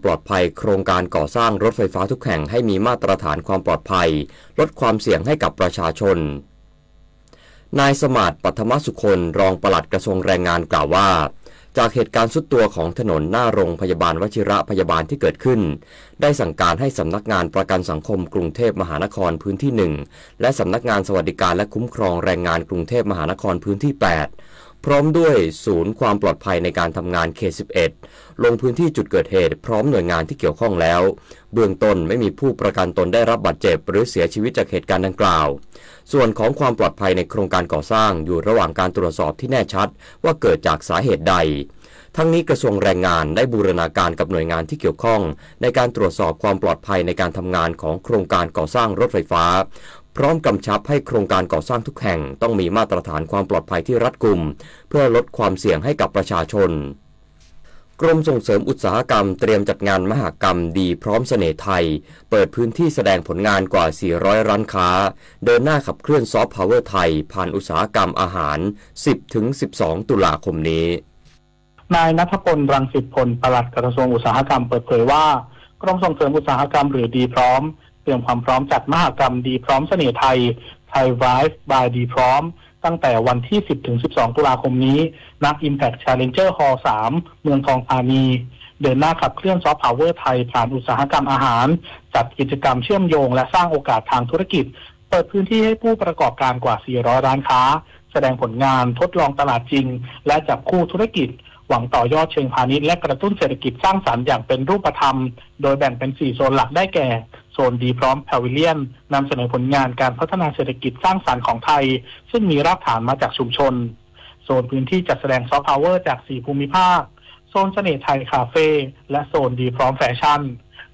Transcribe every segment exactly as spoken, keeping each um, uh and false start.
ปลอดภัยโครงการก่อสร้างรถไฟฟ้าทุกแห่งให้มีมาตรฐานความปลอดภัย ลดความเสี่ยงให้กับประชาชน นายสมาร์ท ปัทมสุคน รองปลัดกระทรวงแรงงานกล่าวว่า จากเหตุการณ์ทรุดตัวของถนนหน้าโรงพยาบาลวชิระพยาบาลที่เกิดขึ้น ได้สั่งการให้สำนักงานประกันสังคมกรุงเทพมหานครพื้นที่หนึ่ง และสำนักงานสวัสดิการและคุ้มครองแรงงานกรุงเทพมหานครพื้นที่แปด พร้อมด้วยศูนย์ความปลอดภัยในการทำงานเขตสิบเอ็ด ลงพื้นที่จุดเกิดเหตุพร้อมหน่วยงานที่เกี่ยวข้องแล้ว เบื้องต้นไม่มีผู้ประกันตนได้รับบาดเจ็บหรือเสียชีวิตจากเหตุการณ์ดังกล่าว ส่วนของความปลอดภัยในโครงการก่อสร้างอยู่ระหว่างการตรวจสอบที่แน่ชัดว่าเกิดจากสาเหตุใด ทั้งนี้กระทรวงแรงงานได้บูรณาการกับหน่วยงานที่เกี่ยวข้องในการตรวจสอบความปลอดภัยในการทำงานของโครงการก่อสร้างรถไฟฟ้า พร้อมกำชับให้โครงการก่อสร้างทุกแห่งต้องมีมาตรฐานความปลอดภัยที่รัดกุม เพื่อลดความเสี่ยงให้กับประชาชน กรมส่งเสริมอุตสาหกรรมเตรียมจัดงานมหกรรมดีพร้อมเสน่ห์ไทย เปิดพื้นที่แสดงผลงานกว่า สี่ร้อย ร้านค้า เดินหน้าขับเคลื่อนซอฟต์พาวเวอร์ไทย ผ่านอุตสาหกรรมอาหาร สิบถึงสิบสอง ตุลาคมนี้ นายณัฐพล รังสิตผล ปลัดกระทรวงอุตสาหกรรมเปิดเผยว่า กรมส่งเสริมอุตสาหกรรมหรือดีพร้อม เตรียมความพร้อมจัดมหกรรมดีพร้อมเสน่ห์ไทย Thai Vibe by ดีพร้อม ตั้งแต่วันที่ สิบถึงสิบสอง ตุลาคมนี้ ณ Impact Challenger Hall สาม เมืองทองธานี เดินหน้าขับเคลื่อนซอฟต์พาวเวอร์ไทยผ่านอุตสาหกรรมอาหาร จัดกิจกรรมเชื่อมโยงและสร้างโอกาสทางธุรกิจ เปิดพื้นที่ให้ผู้ประกอบการกว่า สี่ร้อย ร้านค้า แสดงผลงานทดลองตลาดจริง และจับคู่ธุรกิจ หวังต่อยอดเชิงพาณิชย์และกระตุ้นเศรษฐกิจสร้างสรรค์อย่างเป็นรูปธรรม โดยแบ่งเป็น สี่ โซนหลักได้แก่ โซนดีพร้อม Pavilion นำเสนอผลงานการพัฒนาเศรษฐกิจสร้างสรรค์ของไทย ซึ่งมีรากฐานมาจากชุมชน โซนพื้นที่จัดแสดงซอฟต์พาวเวอร์จาก สี่ ภูมิภาค โซนเสน่ห์ไทยคาเฟ่ และโซนดีพร้อมแฟชั่น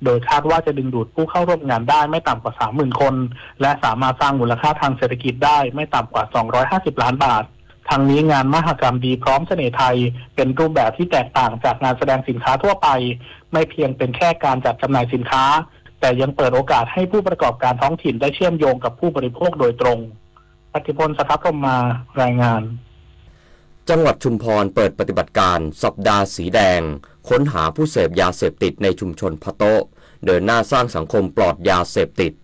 โดยคาดว่าจะดึงดูดผู้เข้าร่วมงานได้ไม่ต่ำกว่า สามหมื่น คน และสามารถสร้างมูลค่าทางเศรษฐกิจได้ไม่ต่ำกว่า สองร้อยห้าสิบ ล้านบาท ทั้งนี้งานมหกรรมดีพร้อมเสน่ห์ไทย เป็นรูปแบบที่แตกต่างจากงานแสดงสินค้าทั่วไป ไม่เพียงเป็นแค่การจัดจำหน่ายสินค้า แต่ยังเปิดโอกาสให้ผู้ประกอบการท้องถิ่นได้เชื่อมโยงกับผู้บริโภคโดยตรง พัทธิพล สถาพรหมมา รายงาน จังหวัดชุมพรเปิดปฏิบัติการสัปดาห์สีแดง ค้นหาผู้เสพยาเสพติดในชุมชนพะโต๊ะ เดินหน้าสร้างสังคมปลอดยาเสพติด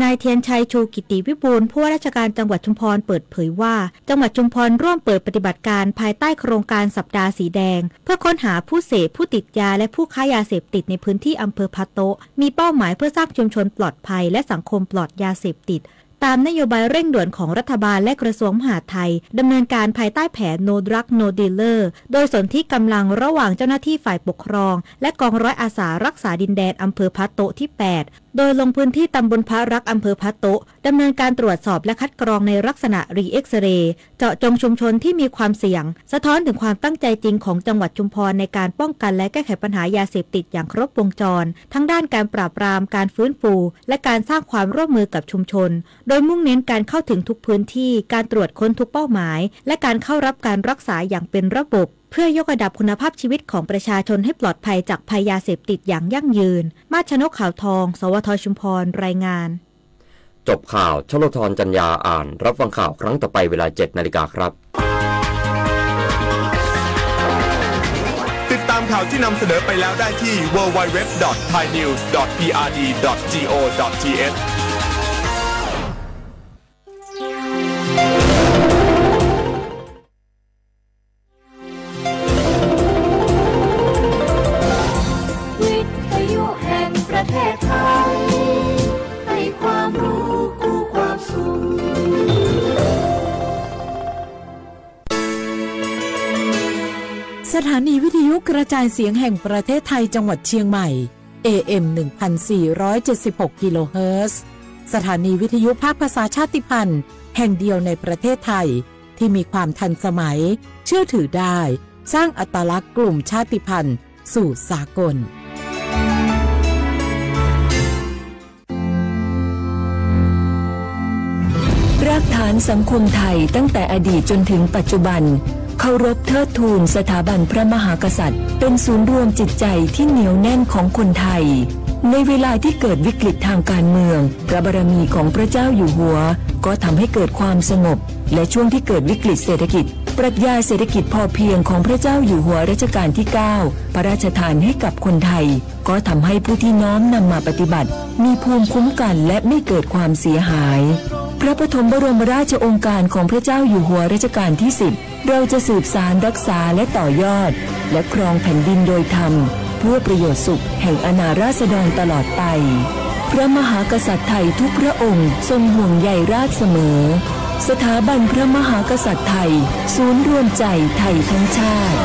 นายเทียนชัย ชูกิติวิบูลย์ ผู้ว่าราชการจังหวัดชุมพรเปิดเผยว่า จังหวัดชุมพรร่วมเปิดปฏิบัติการภายใต้โครงการสัปดาห์สีแดง เพื่อค้นหาผู้เสพ ผู้ติดยา และผู้ค้ายาเสพติดในพื้นที่อำเภอพะโต๊ะ มีเป้าหมายเพื่อสร้างชุมชนปลอดภัย และสังคมปลอดยาเสพติด ตามนโยบายเร่งด่วนของรัฐบาลและกระทรวงมหาดไทย ดำเนินการภายใต้แผน No Drug No Dealer โดยสนธิกำลังระหว่างเจ้าหน้าที่ฝ่ายปกครอง และกองร้อยอาสารักษาดินแดนอำเภอพะโต๊ะที่แปด โดยลงพื้นที่ตำบลพระรัก อำเภอพะโต๊ะ ดำเนินการตรวจสอบและคัดกรองในลักษณะ re-X-ray เจาะจงชุมชนที่มีความเสี่ยง สะท้อนถึงความตั้งใจจริงของจังหวัดชุมพรในการป้องกันและแก้ไขปัญหายาเสพติดอย่างครบวงจร ทั้งด้านการปราบปราม การฟื้นฟู และการสร้างความร่วมมือกับชุมชน โดยมุ่งเน้นการเข้าถึงทุกพื้นที่ การตรวจค้นทุกเป้าหมาย และการเข้ารับการรักษาอย่างเป็นระบบ เพื่อยกระดับคุณภาพชีวิตของประชาชนให้ปลอดภัยจากภัยยาเสพติดอย่างยั่งยืน มาสชนก ขาวทอง สวท ชุมพร รายงาน จบข่าว ชลธร จันยา อ่าน รับฟังข่าวครั้งต่อไปเวลา เจ็ดนาฬิกาครับ ติดตามข่าวที่นำเสนอไปแล้วได้ที่ ดับเบิลยู ดับเบิลยู ดับเบิลยู ดอท ไทยนิวส์ ดอท พีอาร์ดี ดอท จี โอ ดอท ที เอช วิทยุแห่งประเทศไทย ให้ความรู้คู่ความสุข สถานีวิทยุกระจายเสียงแห่งประเทศไทยจังหวัดเชียงใหม่ เอ เอ็ม หนึ่งพันสี่ร้อยเจ็ดสิบหก กิโลเฮิรตซ์ สถานีวิทยุภาคภาษาชาติพันธุ์แห่งเดียวในประเทศไทย ที่มีความทันสมัย เชื่อถือได้ สร้างอัตลักษณ์กลุ่มชาติพันธุ์สู่สากล รากฐานสังคมไทยตั้งแต่อดีตจนถึงปัจจุบัน เคารพเทิดทูนสถาบันพระมหากษัตริย์ เป็นศูนย์รวมจิตใจที่เหนียวแน่นของคนไทย ในเวลาที่เกิดวิกฤตทางการเมือง พระบารมีของพระเจ้าอยู่หัว ก็ทำให้เกิดความสงบ และช่วงที่เกิดวิกฤตเศรษฐกิจ ปรัชญาเศรษฐกิจพอเพียงของพระเจ้าอยู่หัวรัชกาลที่เก้า พระราชทานให้กับคนไทย ก็ทำให้ผู้ที่น้อมนำมาปฏิบัติ มีภูมิคุ้มกันและไม่เกิดความเสียหาย พระปฐมบรมราชโองการของพระเจ้าอยู่หัวรัชกาลที่สิบ เราจะสืบสานรักษาและต่อยอด และครองแผ่นดินโดยธรรม เพื่อประโยชน์สุขแห่งอาณาราษฎรตลอดไป พระมหากษัตริย์ไทยทุกพระองค์ทรงห่วงใยราษฎรเสมอ สถาบันพระมหากษัตริย์ไทย ศูนย์รวมใจไทยทั้งชาติ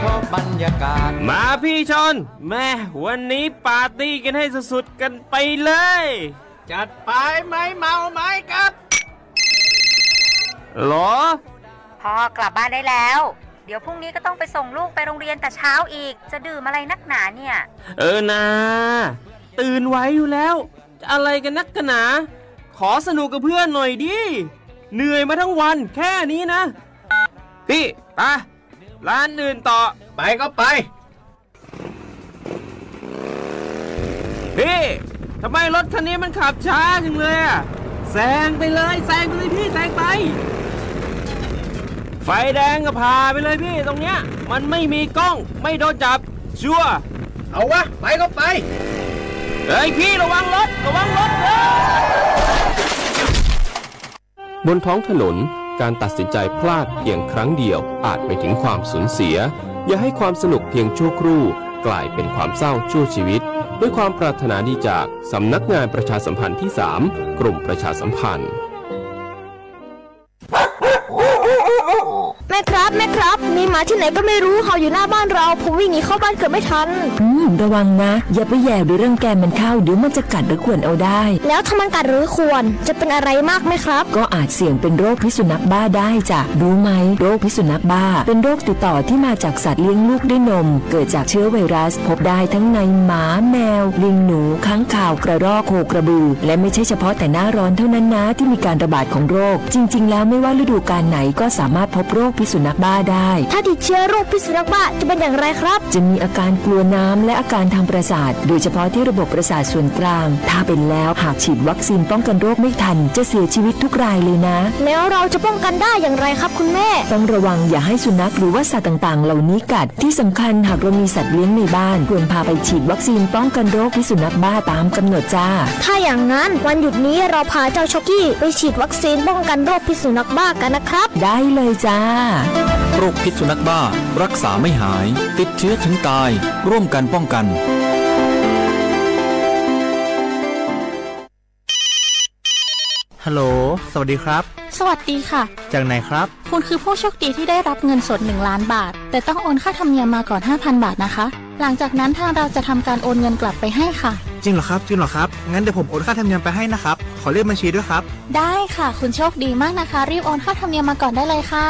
ชอบบรรยากาศ มาพี่ชอน แม่ วันนี้ปาร์ตี้กันให้สุดๆ กันไปเลย จัดไป ไม้เมาไม้กัด หรอ พ่อกลับบ้านได้แล้ว เดี๋ยวพรุ่งนี้ก็ต้องไปส่งลูกไปโรงเรียนแต่เช้าอีก จะดื่มอะไรนักหนาเนี่ย เออนา ตื่นไหวอยู่แล้ว จะอะไรกันนักกันหนา ขอสนุกกับเพื่อนหน่อยดิ เหนื่อยมาทั้งวันแค่นี้นะ พี่ ไป ร้านอื่นต่อ ไปก็ไป พี่ ทำไมรถคันนี้มันขับช้าจังเลยอะ แซงไปเลย แซงไปเลยพี่ แซงไป ไฟแดงก็ผ่าไปเลยพี่ ตรงเนี้ย มันไม่มีกล้อง ไม่โดนจับ ชัวร์ เอาวะ ไปก็ไป เฮ้ยพี่ ระวังรถ ระวังรถ เฮ้ย บนท้องถนน การตัดสินใจพลาดเพียงครั้งเดียว อาจไปถึงความสูญเสีย อย่าให้ความสนุกเพียงชั่วครู่ กลายเป็นความเศร้าชั่วชีวิต ด้วยความปรารถนาดีจากสำนักงานประชาสัมพันธ์ที่สาม กรมประชาสัมพันธ์ แม่ครับ แม่ครับ มีหมาที่ไหนก็ไม่รู้เห่าอยู่หน้าบ้านเรา ผมวิ่งหนีเข้าบ้านเกือบไม่ทัน อืม ระวังนะ อย่าไปแหย่หรือรังแกมันเข้า เดี๋ยวมันจะกัดหรือข่วนเอาได้ แล้วถ้ามันกัดหรือข่วน จะเป็นอะไรมากไหมครับ ก็อาจเสี่ยงเป็นโรคพิษสุนัขบ้าได้จ้ะ รู้ไหม โรคพิษสุนัขบ้า เป็นโรคติดต่อที่มาจากสัตว์เลี้ยงลูกด้วยนม เกิดจากเชื้อไวรัส พบได้ทั้งในหมา แมว ลิงหนู ค้างคาว กระรอก โคกระบือ และไม่ใช่เฉพาะแต่หน้าร้อนเท่านั้นนะ ที่มีการระบาดของโรค จริงๆ แล้วไม่ว่าฤดูกาลไหนก็สามารถพบโรคพิษสุนัขบ้าได้ ถ้าติดเชื้อโรคพิษสุนัขบ้าจะเป็นอย่างไรครับ จะมีอาการกลัวน้ำและอาการทางประสาท โดยเฉพาะที่ระบบประสาทส่วนกลาง ถ้าเป็นแล้วหากฉีดวัคซีนป้องกันโรคไม่ทัน จะเสียชีวิตทุกรายเลยนะ แล้วเราจะป้องกันได้อย่างไรครับคุณแม่ ต้องระวังอย่าให้สุนัขหรือว่าสัตว์ต่างๆ เหล่านี้กัด ที่สำคัญหากเรามีสัตว์เลี้ยงในบ้าน ควรพาไปฉีดวัคซีนป้องกันโรคพิษสุนัขบ้าตามกำหนดจ้า ถ้าอย่างนั้นวันหยุดนี้เราพาเจ้าช็อกกี้ไปฉีดวัคซีนป้องกันโรคพิษสุนัขบ้ากันนะครับ ได้เลยจ้า โรคพิษสุนัขบ้า รักษาไม่หาย ติดเชื้อถึงตาย ร่วมกันป้องกัน ฮัลโหล สวัสดีครับ สวัสดีค่ะ จากไหนครับ คุณคือผู้โชคดีที่ได้รับเงินสดหนึ่งล้านบาท แต่ต้องโอนค่าธรรมเนียมมาก่อนห้าพันบาทนะคะ หลังจากนั้นทางเราจะทำการโอนเงินกลับไปให้ค่ะ จริงเหรอครับ จริงเหรอครับ งั้นเดี๋ยวผมโอนค่าธรรมเนียมไปให้นะครับ ขอเลขบัญชีด้วยครับ ได้ค่ะ คุณโชคดีมากนะคะ รีบโอนค่าธรรมเนียมมาก่อนได้เลยค่ะ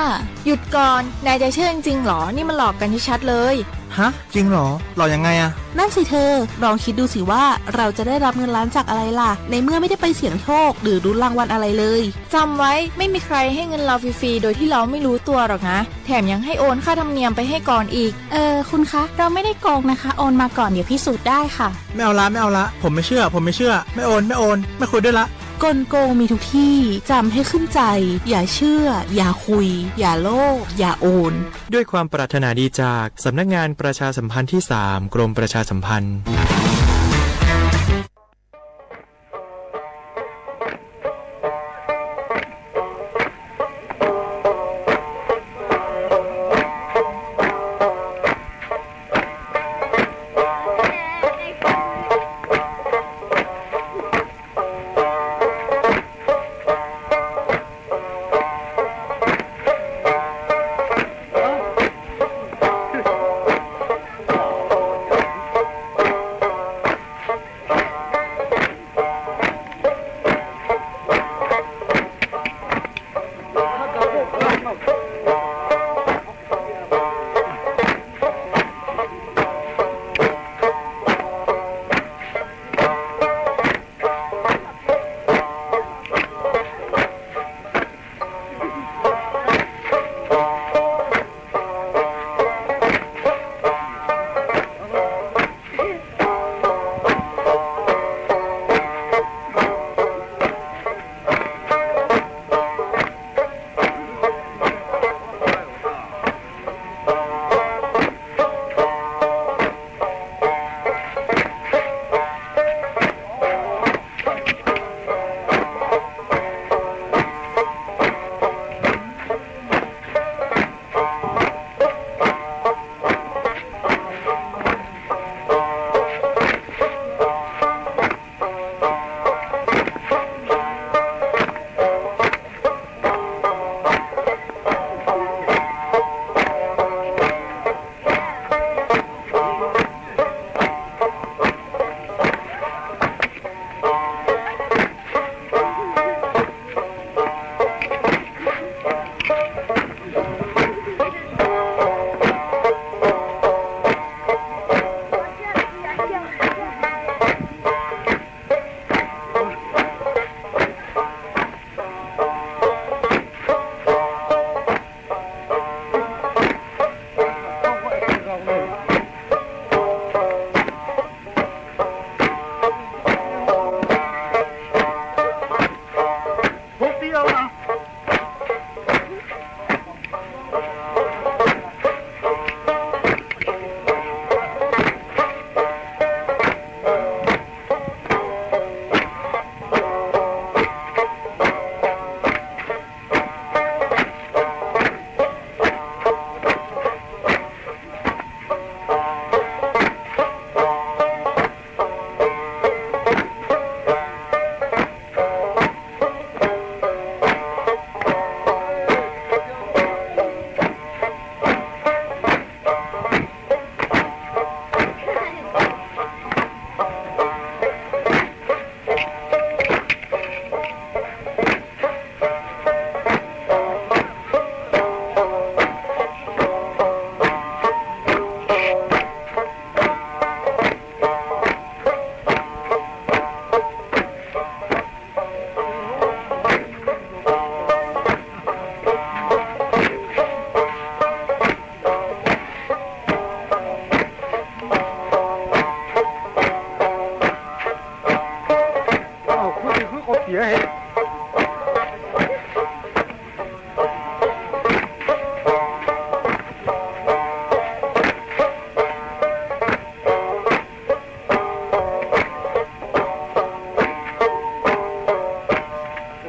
หยุดก่อน นายจะเชื่อจริงๆ หรอ นี่มันหลอกกันชัดๆ เลย ฮะ จริงเหรอ หลอกยังไงอะ นั่นสิเธอ ลองคิดดูสิว่าเราจะได้รับเงินล้านจากอะไรล่ะ ในเมื่อไม่ได้ไปเสี่ยงโชคหรือลุ้นรางวัลอะไรเลย จำไว้ ไม่มีใครให้เงินเราฟรีๆ โดยที่เราไม่รู้ตัวหรอกนะ แถมยังให้โอนค่าธรรมเนียมไปให้ก่อนอีก เออ คุณคะ เราไม่ได้โกงนะคะ โอนมาก่อน เดี๋ยวพิสูจน์ได้ค่ะ ไม่เอาละ ไม่เอาละ ผมไม่เชื่อ ผมไม่เชื่อ ไม่โอน ไม่โอน ไม่คุยด้วยละ กลโกงมีทุกที่ จำให้ขึ้นใจ อย่าเชื่อ อย่าคุย อย่าโลภ อย่าโอน ด้วยความปรารถนาดีจากสำนักงานประชาสัมพันธ์ที่สาม กรมประชาสัมพันธ์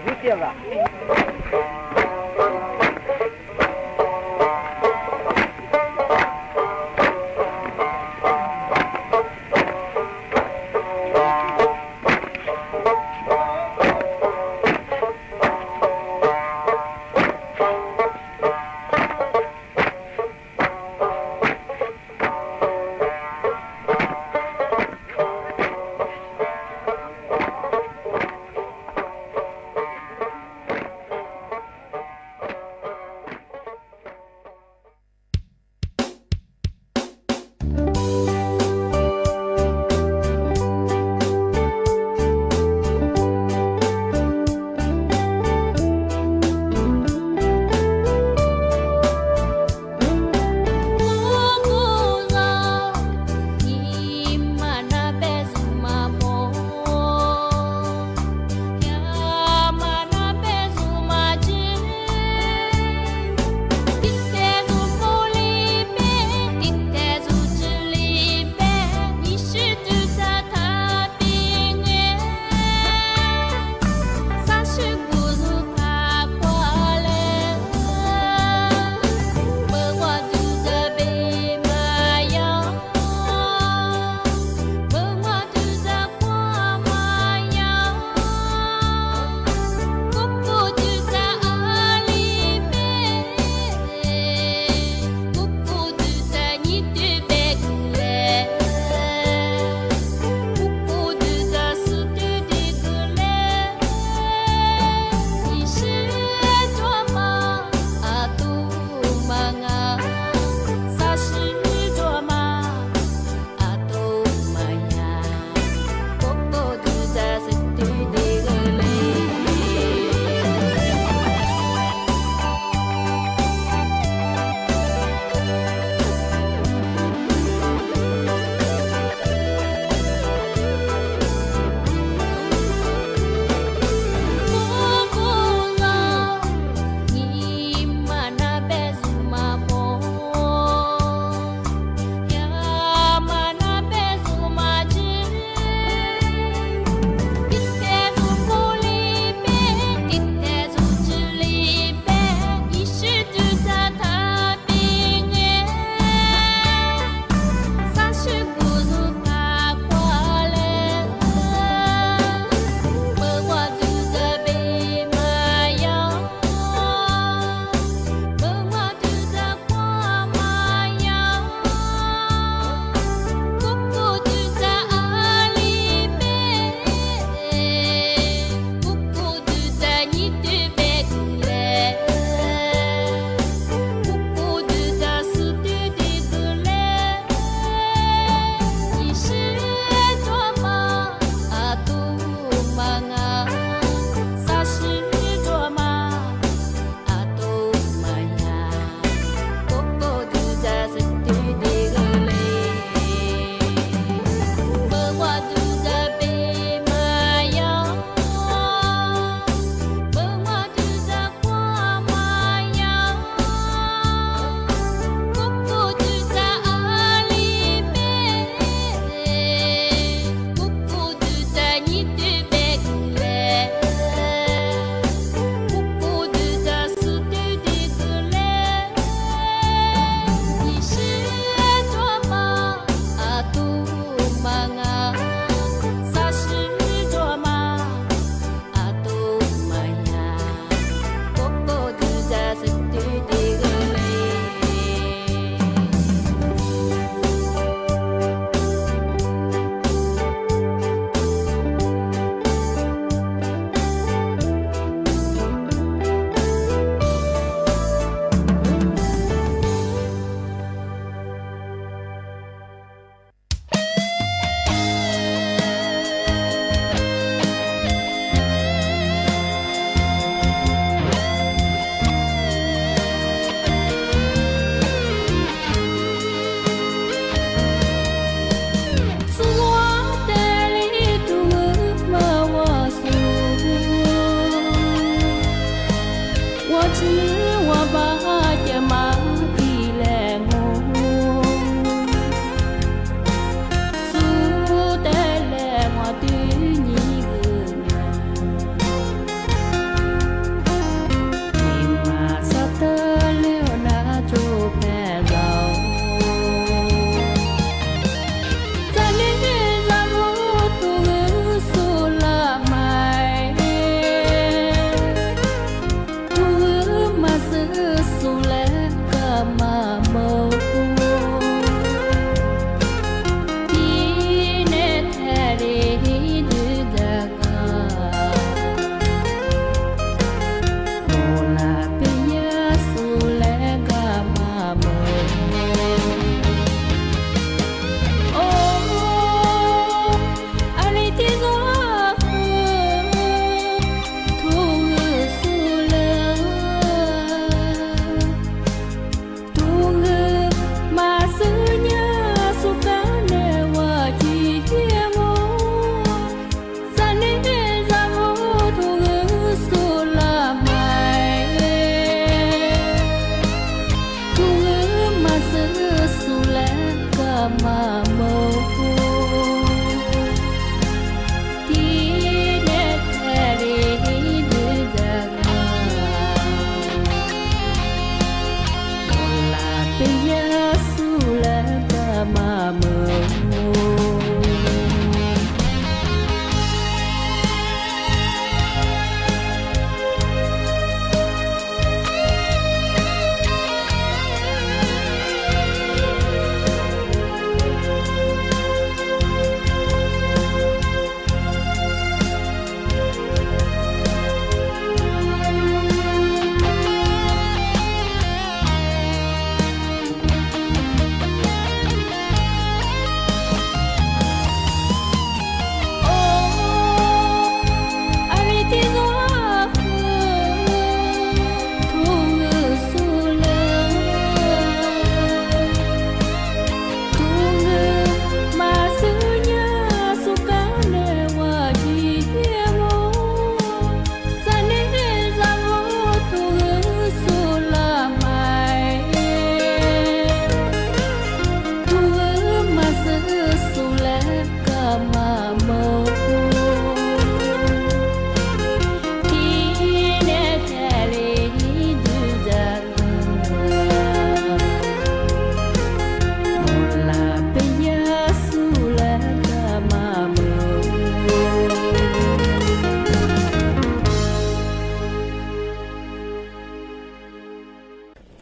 גוט, איר זאגט.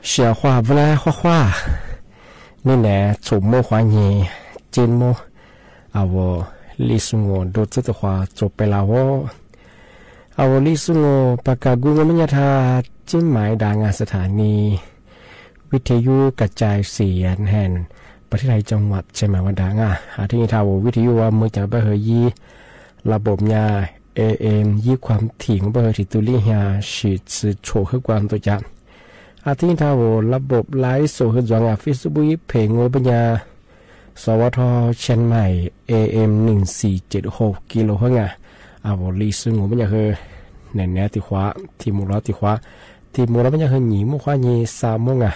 ရှၢၣ်ခွါ ဝဲလၢခွါခွါ န့ၣ် န့ၣ် သုးမုၢ်ခွါညေ ၸဵင်မူ အဝဲ လံာ်သူငို ဒိၣ်သုတခွါ ကၠိပယ်လဝ် အဝဲ လံာ်သူငို ပာ်ကါဂူငို မ့ၢ်ညါထၢ เชียงใหม่ ဒၣ်ငါ สถานีวิทยุกระจายเสียงแห่งประเทศไทย จังหวัดเชียงใหม่ ဝဲဒၣ်ငါ အထံၣ်န့ၢ်ထၢ ဝိทยุ ဝဲမၢကၠၢ်ဘၣ်ဟဲယိ ระบบညါ เอเอ็ม ယိ ความถี่ ဘၣ်ဟဲ ထံၣ်တုၤလံ ဟါ ဆံးဆံး ချို ဟဲကွၢ် တုၤကၠၢ် အထံၣ်န့ၢ်ထၢ ဝဲ ระบบไลฟ์สด ဟဲယွၤ Facebook ယိ เพจ ငို မ့ၢ်ညါ สวท เชียงใหม่ เอเอ็ม หนึ่งสี่เจ็ดหก กิโลเฮิรตซ์ ငါ အဝဲ လံာ်သူငို မ့ၢ်ညါဟဲ နဲနဲ တံၢ်ခွါ ထံၣ်မူလီၤ တံၢ်ခွါ ထံၣ်မူလီၤ မ့ၢ်ညါဟဲ နံၤမူခွါညေ သၢမူ ငါ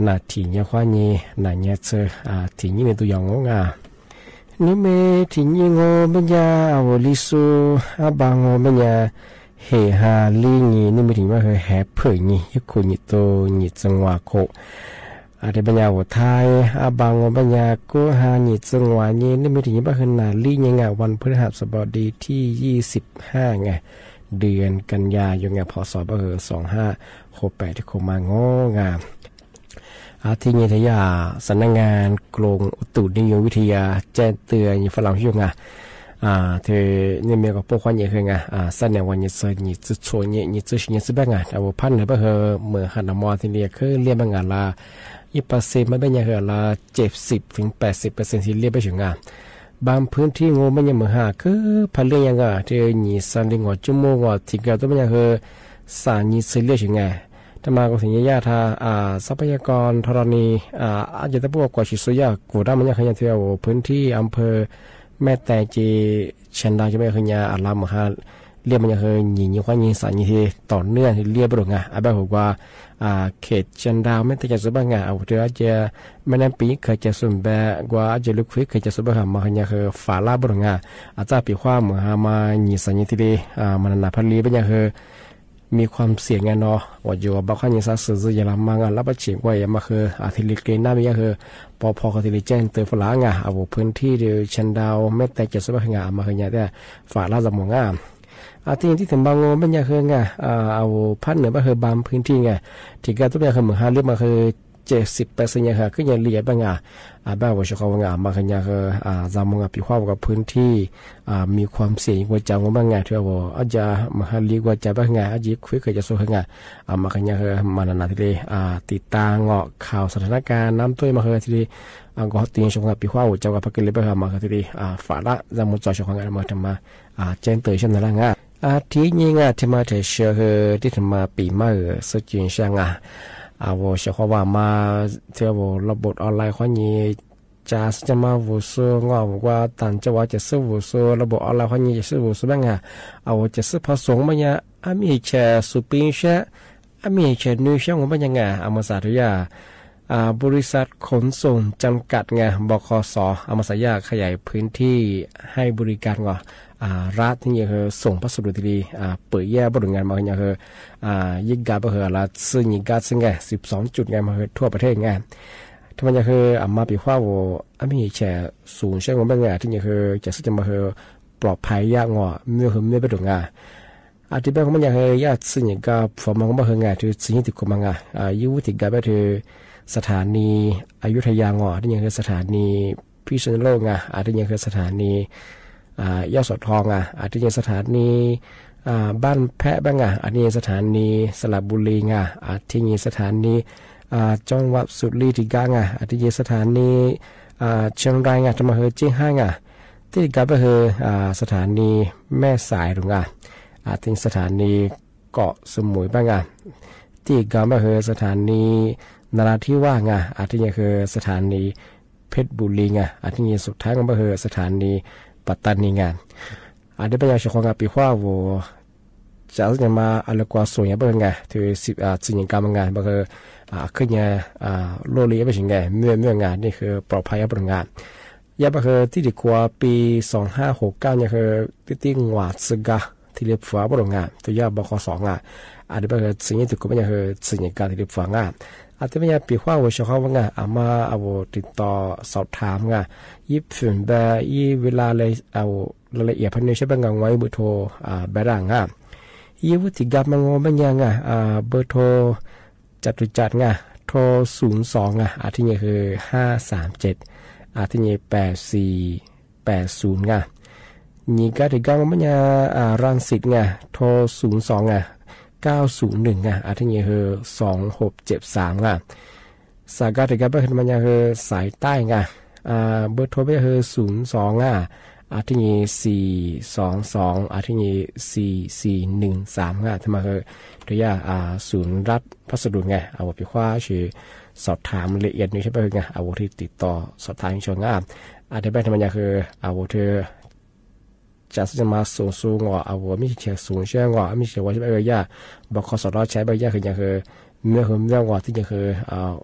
နၢ်ထံၣ်ညါခွါညေ နၢ်ညါဆၢ အထံၣ်ညါန့ၣ် တုၤယီၤ ငို ငါ နံၤမ့ၢ်ထံၣ်ညါ ငို မ့ၢ်ညါ အဝဲ လံာ်သူ အဘၣ် ငို မ့ၢ်ညါ ဟ့ၣ်ဟါလံ နံၤ နံၤမ့ၢ်ထံၣ်ညါ ဘၣ်ဟဲ ဟဲဖုၣ် နံၤ ယုၢ်ခိၣ် နံၤတိ နံၤတၢငါခိၣ် အထံၣ် မ့ၢ်ညါ ဝဲ ไทย အဘၣ် ငို မ့ၢ်ညါ ကူဟါ နံၤတၢငါညေ နံၤမ့ၢ်ထံၣ်ညါ ဘၣ်ဟဲ နၢ်လံ နံၤ ငါ วันพฤหัสบดีที่ ยี่สิบห้า ငါ เดือนกันยายน ငါ พ.ศ. ဘၣ်ဟဲ สองห้าหกแปด တံၢ်ခိၣ်မါ ငို ငါ အထံၣ်ညါ ထံၣ်ယၤ สำนักงานกรมอุตุนิยมวิทยา แจ้งเตือน ယိၤ ฝรั่ง ယိၤ ငါ အထံၣ် နံၤမ့ၢ်ကီး ပိာ်ခွါညေ ဟဲ ငါ အစးန့ၣ် ဝဲ နံၤတၢ နံၤတၢ ချို နံၤ နံၤတၢ ဆံး နံၤတၢ ဘၣ် ငါ အဝဲ ဖးနၢၤ ဘၣ်ဟဲ မုၢ်ဟါ နမီ ထံၣ်လံ ကလံဘၣ် ငါ လၢ ယိပ်းပၢၢ်စ့ၣ် မ့ၢ်ဘၣ်ညါဟဲ လၢ เจ็ดสิบถึงแปดสิบเปอร์เซ็นต์ ထံၣ်လံဘၣ် ဆံး ငါ ဘၣ်ဖုၣ်ထံၣ် ငို မ့ၢ်ညါ မုၢ်ဟါ ကလံ ဖးလံ ယါ ငါ ထံၣ် နံၤသၢ လံ ငို ကၠိမိၢ် ငို ထံၣ်ကဲ တုၤ မ့ၢ်ညါဟဲ သၢ နံၤတၢ ဆံးလံ ဆံး ငါ တမၤကီး ထံၣ်ညါယါထၢ အ ทรัพยากรธรณี အ အကဲတၢ်ပူၤ ကွၢ်ဆံး သူယါ ကူၣ်တၢ် မ့ၢ်ညါဟဲ ညါ ထံၣ် အဝဲ พื้นที่อำเภอแม่แตง ကၠီ เชียงดาว ကၠီ မ့ၢ်ညါဟဲ ညါ အလါ မုၢ်ဟါ လံ မ့ၢ်ညါဟဲ နံၤ နံၤခွါညေ သၢ နံၤ ထံၣ် ต่อเนื่อง ထံၣ်လံဘၣ် တုၤ ငါ အဘၣ်ဟဲ ကွၢ် အ เขต เชียงดาว แม่แตง ကၠီ သူ ဘၣ် ငါ အဝဲ တုၤ အကဲ แม่น้ำปิง ခဲ ကၠီ သူ ဘၣ် ကွၢ် အကဲ လူၢ်ခွံ ခဲ ကၠီ သူ ဘၣ် ဟဲ မ့ၢ်ညါဟဲ ฝาละ ဘၣ် တုၤ ငါ အတၢ်ပံၤဃာ် မုၢ်ဟါ မၤ နံၤသၢ နံၤ ထံၣ်လံ အ မနုၤနုၤ ဖးလံ မ့ၢ်ညါဟဲ มีความเสี่ยง ငါ နီၤ ဝဲ ယိၤ ဘၣ်ခွါညေ သး စၢၤ ယဲ လၢ မၤ ငါ လၢ ပှၤဆ့ၣ် ကွၢ် ယဲ မ့ၢ်ဟဲ အထံၣ်လံ ကျဲ နါ မ့ၢ်ညါဟဲ ပီဖီ ကထံၣ်လံ แจ้งเตือน ฝาละ ငါ အဝဲ พื้นที่ เชียงดาว แม่แตง ကၠီ သူ ဘၣ် ဟဲ ငါ အမၤဟဲ ညါ တၢ် ฝาละ သး မီၤ ငါ အထံၣ် ထံၣ်တမၤ ငို မ့ၢ်ညါဟဲ ငါ အဝဲ ဖးနၢၤ ဘၣ်ဟဲ บางพื้นที่ ငါ ထံၣ်ကဲ တုၤ မ့ၢ်ညါဟဲ မုၢ်ဟါ လံ မ့ၢ်ညါဟဲ เจ็ดสิบเปอร์เซ็นต์ ညါဟဲ ကညါလံ ယါ ဘၣ် ငါ အဘၣ်ဝဲ သီခီဝဲ ငါ အမၤဟဲ ညါဟဲ သး မီၤ ငါ ပံၤဃာ် ဝဲ က พื้นที่ มีความเสี่ยง ယိၤ ကွၢ် ကၠီ မီၤ ဘၣ် ငါ ထံၣ် အဝဲ အကဲ မုၢ်ဟါ လံ ကွၢ် ကၠီ ဘၣ် ဟဲ ငါ အကဲ ခွံ ခဲ ကၠီ သူ ဟဲ ငါ အမၤဟဲ ညါဟဲ မနုၤနုၤ ထံၣ်လံ ติดตาม ငို ข่าวสถานการณ์น้ำท่วม မ့ၢ်ဟဲ ထံၣ်လံ အဂီၢ် တုၤ သီခီ ပံၤဃာ် ဝဲ ကၠီ ပကလံ ဘၣ်ဟဲ မ့ၢ်ဟဲ ထံၣ်လံ အ ฝาละ သး မီၤ ကၠီ သီခီ ငါ မ့ၢ် တမၤ အ แจ้งเตือน ဆၢနၤ လၢ ငါ အထံၣ်ညါ ငါ ထံၣ်မၤ ထဲ ဆၢဟဲ ထံၣ်တမၤ ပံၤမး ဧၢ သီခီ ဆၢ ငါ အဝဲ သီခီဝဲ မၤ ထံၣ် အဝဲ ระบบออนไลน์ ခွါညေ ကၠီ သီခီ မၤ ဝူၤ သူ ငို ဝဲ ကွၢ် တၢ် ကၠီ ဝဲ ကၠီ သူ ဝူၤ သူ ระบบออนไลน์ ခွါညေ ကၠီ သူ ဝူၤ သူ ဘၣ် ငါ အဝဲ ကၠီ သူ ဖးသူ မ့ၢ်ညါ အမံၤ ဆဲး သူ ပံၤ ဆဲး အမံၤ ဆဲး နွံ ဆဲး မ့ၢ်ညါ ငါ အမၤသး ထံၣ်ယါ อ่า บริษัทขนส่งจำกัด ငါ บขส အမၤသးယါ ขยายพื้นที่ให้บริการ ငို อ่า ร้าน ထံၣ်ညါဟဲ ส่งพัสดุ ထံၣ်လံ อ่า ပၢၢ်ယဲၢ် ဘၣ် တုၤ ငါ မ့ၢ်ညါဟဲ อ่า ယဲၢ်ကါ ဘၣ်ဟဲ လၢ ဆူညါ ကါ ဆူ ငါ สิบสองจุด ငါ မ့ၢ်ဟဲ ทั่วประเทศ ငါ ထံၣ်မ့ၢ်ညါဟဲ အမၤပံၤဃာ် ဝဲ အမံၤ ဆဲး သူ ဆဲး မ့ၢ်ညါ ထံၣ်ညါဟဲ ကၠီ သီခီ မ့ၢ်ဟဲ ปลอดภัย ယါ ငို မ့ၢ်ဟဲ မ့ၢ် ဘၣ် တုၤ ငါ အထံၣ် ဘၣ် မ့ၢ်ညါဟဲ ယါ ဆူညါ ကါ ဖီမၤ ဘၣ်ဟဲ ငါ ထံၣ် ဆူညါ ထံၣ် ခိၣ်မါ ငါ ယိၤ ဝူၤ ထံၣ်ကါ ဘၣ် ထံၣ် สถานีอยุธยา ငို ထံၣ်ညါဟဲ สถานีพิษณุโลก ငါ အထံၣ်ညါဟဲ สถานี อ่า ยโสธร ငါ အထံၣ်ညါ สถานี อ่า บ้านแพะ ဘၣ် ငါ အထံၣ်ညါ สถานีสระบุรี ငါ အထံၣ်ညါ สถานี อ่า จังหวัดสุรินทร์ ထံၣ်ကါ ငါ အထံၣ်ညါ สถานี อ่า เชียงราย ငါ ထံၣ်မ့ၢ်ဟဲ เชียงราย ငါ ထံၣ်ကါ ဘၣ်ဟဲ อ่า สถานีแม่สาย တုၤ ငါ အထံၣ်ညါ สถานีเกาะสมุย ဘၣ် ငါ ထံၣ်ကါ ဘၣ်ဟဲ สถานีนราธิวาส ငါ အထံၣ်ညါဟဲ สถานีเพชรบุรี ငါ အထံၣ်ညါ สุดท้าย ငါ ဘၣ်ဟဲ สถานีปัตตานี ငါ အထံၣ် ဘၣ်ညါ သီခီ ငါ ပံၤဃာ် ဝဲ ကၠီ သီခီ မ့ၢ် အလၢကွၢ် သူ ယါ ဘၣ်ဟဲ ငါ ထံၣ် ဆူညါ ကါ မ့ၢ် ငါ ဘၣ်ဟဲ อ่า ขึ้น ငါ อ่า โลก လံ ယါ ဘၣ် ဆံး ငါ မ့ၢ် မ့ၢ် ငါ นี่คือปลอดภัย ယါ ဘၣ် တုၤ ငါ ယါ ဘၣ်ဟဲ ထံၣ်တံၢ်ခွါ ပံၤ สองห้าหกเก้า ညါဟဲ ထံၣ်တံၢ် ငွေ ဆူကါ ထံၣ်လံ ဖုး ဘၣ် တုၤ ငါ တုၤယါ ဘခစ ငါ အထံၣ် ဘၣ်ဟဲ ဆူညါ ထံၣ်တံၢ်ခွါ ဘၣ်ညါဟဲ ဆူညါ ကါ ထံၣ်လံ ဖုး ငါ အထံၣ် ဘၣ်ညါ ပံၤဃာ် ဝဲ သီခီ ဝဲ ငါ အမၤ အဝဲ ติดต่อสอบถาม ငါ ယိပ်းဖုး ဘၣ် ယိပ်း เวลา လၢ အဝဲ รายละเอียด ဖဲန့ၣ် ဆၢ ဘၣ် ငါ ဝဲ ယိပ်း เบอร์โทร อ่า ဘၣ် ဒၣ် ငါ ယိပ်း ဝူၤ ထံၣ်ကါ မ့ၢ် ငို ဘၣ်ညါ ငါ อ่า เบอร์โทร จตุจักร ငါ รศูนย์สอง อ่ะ อาทิตย์นี้คือ ห้าสามเจ็ด อาทิตย์นี้ แปดสี่แปดศูนย์ อ่ะ หนีกั๋นตี้กั๋น บ่าเยียะ อ่า รังสิต อ่ะ โทร ศูนย์สอง อ่ะ เก้าศูนย์หนึ่ง อ่ะ อาทิตย์นี้คือ สองหกเจ็ดสาม อ่ะ สายใต้กั๋น บ่าเยียะ คือสายใต้ อ่ะ อ่า เบอร์โทร บ่าเยียะ คือ ศูนย์สอง อ่ะ อาทิตย์นี้ สี่สองสอง อาทิตย์นี้ สี่สี่หนึ่งสาม อ่ะ ถ้ามาคือ ถ้าอยาก อ่า ศูนย์รับพัสดุ อ่ะ เอาไปคว้า สอบถามละเอียดนี้ใช่ไหม อ่ะ เอาที่ติดต่อสอบถามช่วง อ่ะ อาทิตย์ บ่าเยียะ คือ เอาที่ จะซื้อมาส่ง ส่ง อ่ะ เอา บ่ามีเชียร์ส่งเชียร์ อ่ะ มีเชียร์ว่าใช่ไหม อ่ะ บ่าขอสอดรอดใช้ บ่าเยียะ คือ อ่ะ คือ เมื่อคือ เมื่อ อ่ะ ตี้ อ่ะ คือ อ่า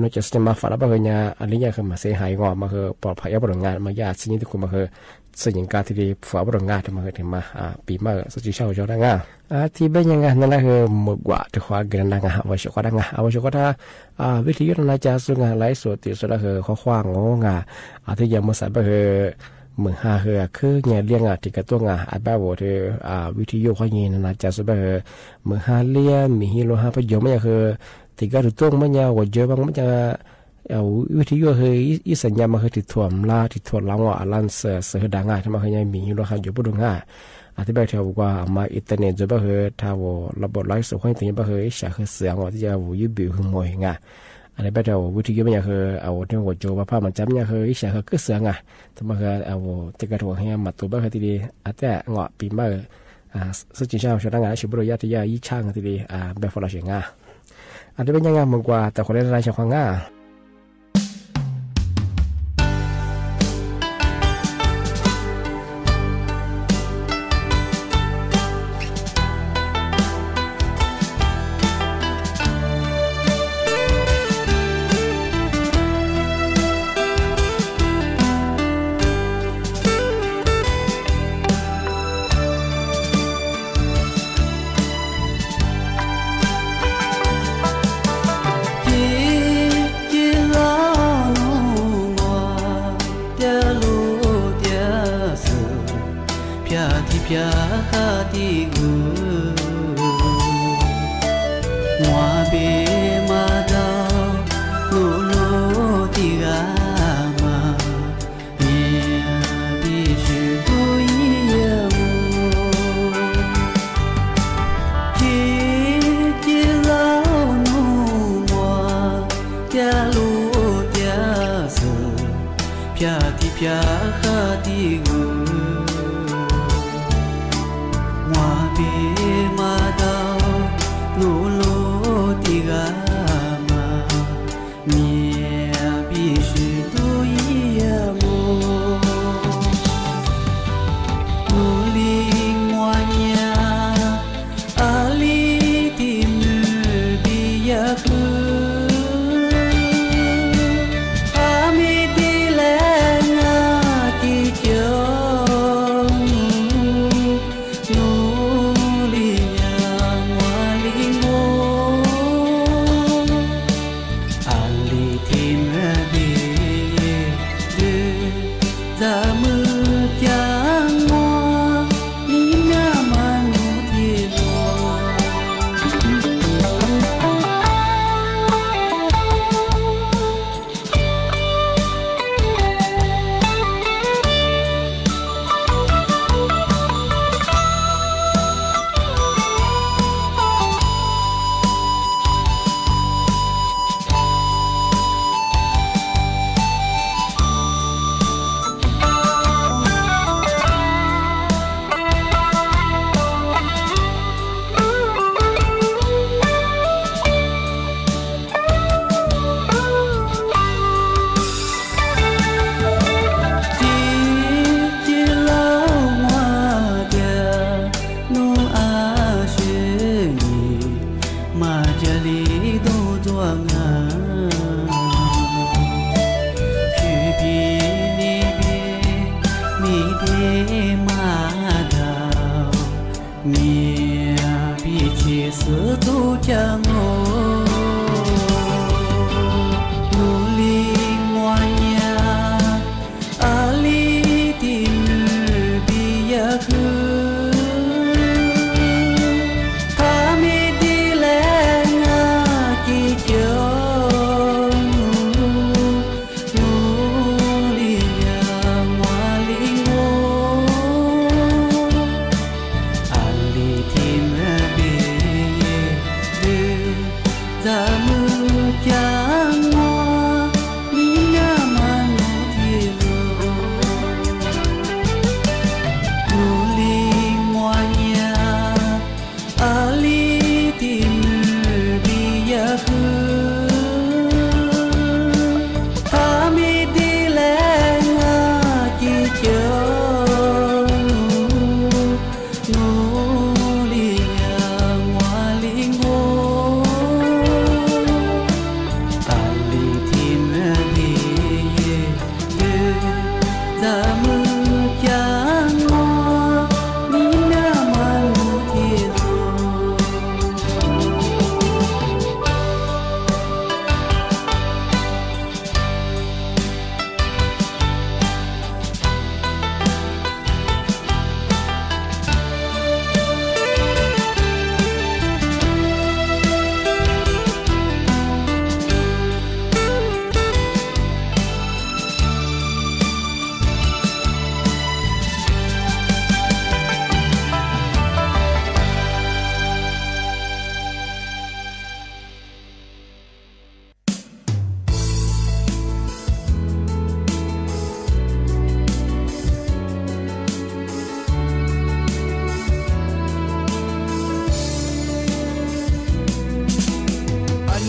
นอกจากจะมาฝากแล้ว บ่าเยียะ อันนี้ อ่ะ คือมาเสียหาย อ่ะ มาคือปลอดภัย อ่ะ บ่าโดนงัด บ่าเยียะ สิ่งนี้ตี้คุณ บ่าคือ สิ่งอย่างการที่ดีฝาก บ่าโดนงัด มาคือ ถึงมา อ่า ปี๋ใหม่ ซึ่งจะเช่าเช่าได้ อ่ะ อ่า ตี้เป๋นยังไงนั่นแหละ คือหมดกว่าที่คว้ากั๋นนั่น อ่ะ เอาไว้เฉพาะ อ่ะ เอาไว้เฉพาะ ถ้า อ่า วิทยุนานาชาติสุด อ่ะ ไลฟ์สดตี้สุดแล้ว คือข้อความ อ่ะ อ่า ตี้ยังบ่ใส่ บ่าคือ เหมือนหา คือ คือเนี่ยเลี้ยง อ่ะ ตี้กระตุ้น อ่ะ อ่า แบบว่าที่ อ่า วิทยุข้อนี้นานาชาติสุด บ่าคือ เหมือนหาเลี้ยง มีฮีโร่หาประโยชน์ บ่าเยียะ คือ ตี้กระตุ้น บ่าเยียะ ว่าเยอะบ้าง บ่าเยียะ เอาวิทยุ คือ อี อีสัญญาณ บ่าคือ ตี้ถ่วงลา ตี้ถ่วงลำ อ่ะ อันนั้นเสีย เสียงดัง อ่ะ ถ้ามาคือยังมีฮีโร่หาอยู่ บ่าโดนงัด อ่ะ ตี้ บ่าเยียะ ว่ามาอินเทอร์เน็ต บ่าคือ ถ้าว่าระบบไลฟ์สด ข้อนี้ บ่าคือ อีสาน คือเสียง อ่ะ ตี้จะว่ายืดบิ่ว คือมวย อ่ะ อันนี้ บ่าเยียะ วิทยุ บ่าเยียะ คือ เอาที่หัวโจ บ่าผ้ามันจำ บ่าเยียะ คือ อีสาน คือ คือเสียง อ่ะ ถ้ามาคือ เอา ตี้กระตุ้น ให้มาตัว บ่าคือ ตี้ดี อ่ะ แต่ อ่ะ ปี๋ใหม่ อ่า ซึ่งจะเช่าเช่าได้ อ่ะ ชิบุโรยะ ตี้ อ่ะ อีช่าง ตี้ดี อ่า แบบฝรั่งเศส อ่ะ อาทิตย์ บ่าเยียะ เหมือนกว่า แต่คนละรายชาว อ่ะ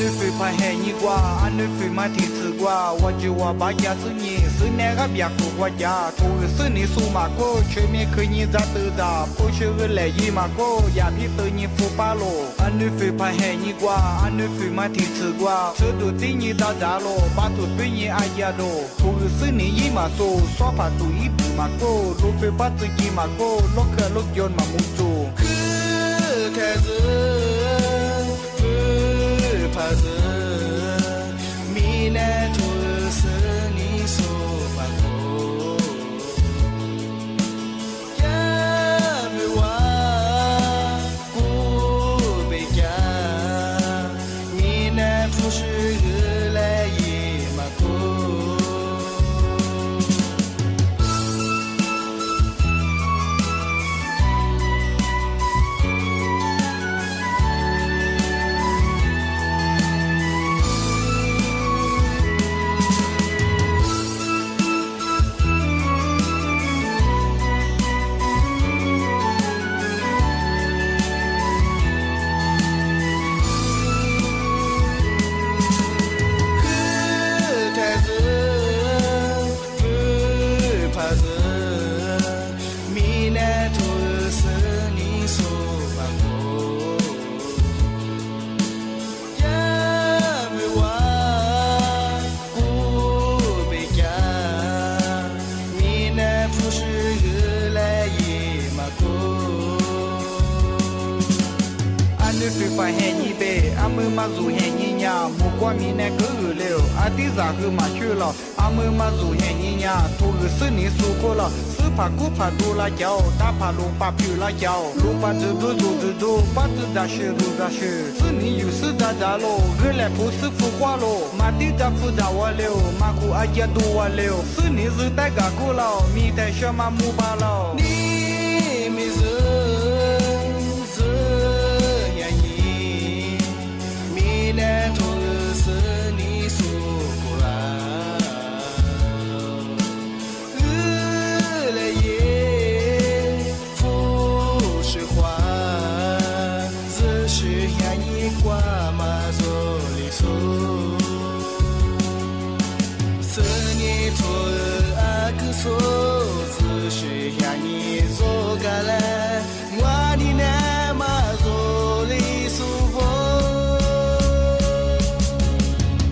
အနွေးထွေၣ်ဖးဟဲညိကွၢ်, အနွေးထွေၣ်မၤထံၣ်ထုးကွၢ်, ဝီၤစူၤဝီၤဘါကၢ်စုညိ, စုနဲဂၤဘျၣ်ကိၢ်ကွၢ်ကၢ်, ထိၣ်ဂုာ်စုနံၤဆူမၤကိၢ်, ဆၢမ့ၢ်ခဲညိဒၣ်တဒါ, ဖိဆၢဂ့ၤလဲၣ်ယံမၤကိၢ်, ယၣ်ဖံးတၢ်ညိဖိပၢ်လိာ်. အနွေးထွေၣ်ဖးဟဲညိကွၢ်, အနွေးထွေၣ်မၤထံၣ်ထုးကွၢ်, ဆၢဒိၣ်တ့ညိဒၣ်ဒါလိာ်, ဘါထိၣ်ပၢညိအယၤဒိၣ်, ထိၣ်ဂုာ်စုနံၤယံမၤစိာ်, စီၤဖးတူၣ်အံၣ်ပူၤမၤကိၢ်, လိာ်ဖုပၢ်သုးကံမၤကိၢ်, လီၢ်ခၢၣ်လီၢ်ကၠိမၤမူစိာ်. ခုၣ်ထဲးသု, ထွေၣ်ဖးသု, မံနဲထိၣ်ဂုာ်စုနံၤဆူမၤကိၢ်, ကၢ်မုၢ်ဝါ ကူၣ်ဘ့ၣ်ကၢ်, မံနဲဖိဆၢဂ့ၤလဲၣ်ယံမၤကိၢ်. ခုၣ်ထဲးသု, ထွေၣ်ဖးသု, မံနဲထိၣ်ဂုာ်စုနံၤဆူမၤကိၢ်, ကၢ်မုၢ်ဝါ ကူၣ်ဘ့ၣ်ကၢ်, မံနဲဖိဆၢဂ့ၤလဲၣ်ယံမၤကိၢ်. အနွေးထွေၣ်ဖးဟဲညိဘ့ၣ်, အမုၢ်မၤစူၤဟဲညိညါ, မိၢ်ကွၢ်မံနဲကဂုာ်လၢ, အတံၢ်စၢ်ဃုမၤဆူၣ်လီၤ. အမုၢ်မၤစူၤဟဲညိညါ, ထိၣ်ဂုာ်စုနံၤဆူကိၢ်လီၤ. စုဖးကူဖးဒိၣ်လၢကၠီ, တၢ်ဖးလိာ်ပာ်ဖုးလၢကၠီ, လိာ်ပာ်ဒုးဒိၣ်ဒိၣ်ဒုးဒိၣ်, ပၢ်သုးဒၣ်ဆှုၣ်ဒိၣ်ဒၣ်ဆှုၣ်, စုနံၤယူၢ်စုဒၣ်ဒါလိာ်, ဂုာ်လဲၣ်ဖိစုဖိခွါလိာ်, မၤတံၢ်တၢ်ဖုဒၣ်ဝဲလၢ, မၤကူအယဲၢ်ဒိၣ်ဝဲလၢ, စုနံၤစုတၢ်ဂၤကိၢ်လီၤ, မံထဲးဆှၢမၤမူဘၣ်လီၤ. နံၤမံၤစု, စုညါနံၤ, မံနဲထိၣ်ဂုာ်စုနံၤဆူကိၢ်လီၤ. ဂုာ်လဲၣ်ယဲၢ် ဖိဆှၢခွါ, စုဆှၢညါနံၤကွၢ်မၤစိလံစိ စုနံၤထိၣ်ဂုာ်အကုသိုလ်, စုဆှၢညါနံၤစိကလဲၣ်, မွါနံၤနဲမၤစိလံစိဖိ.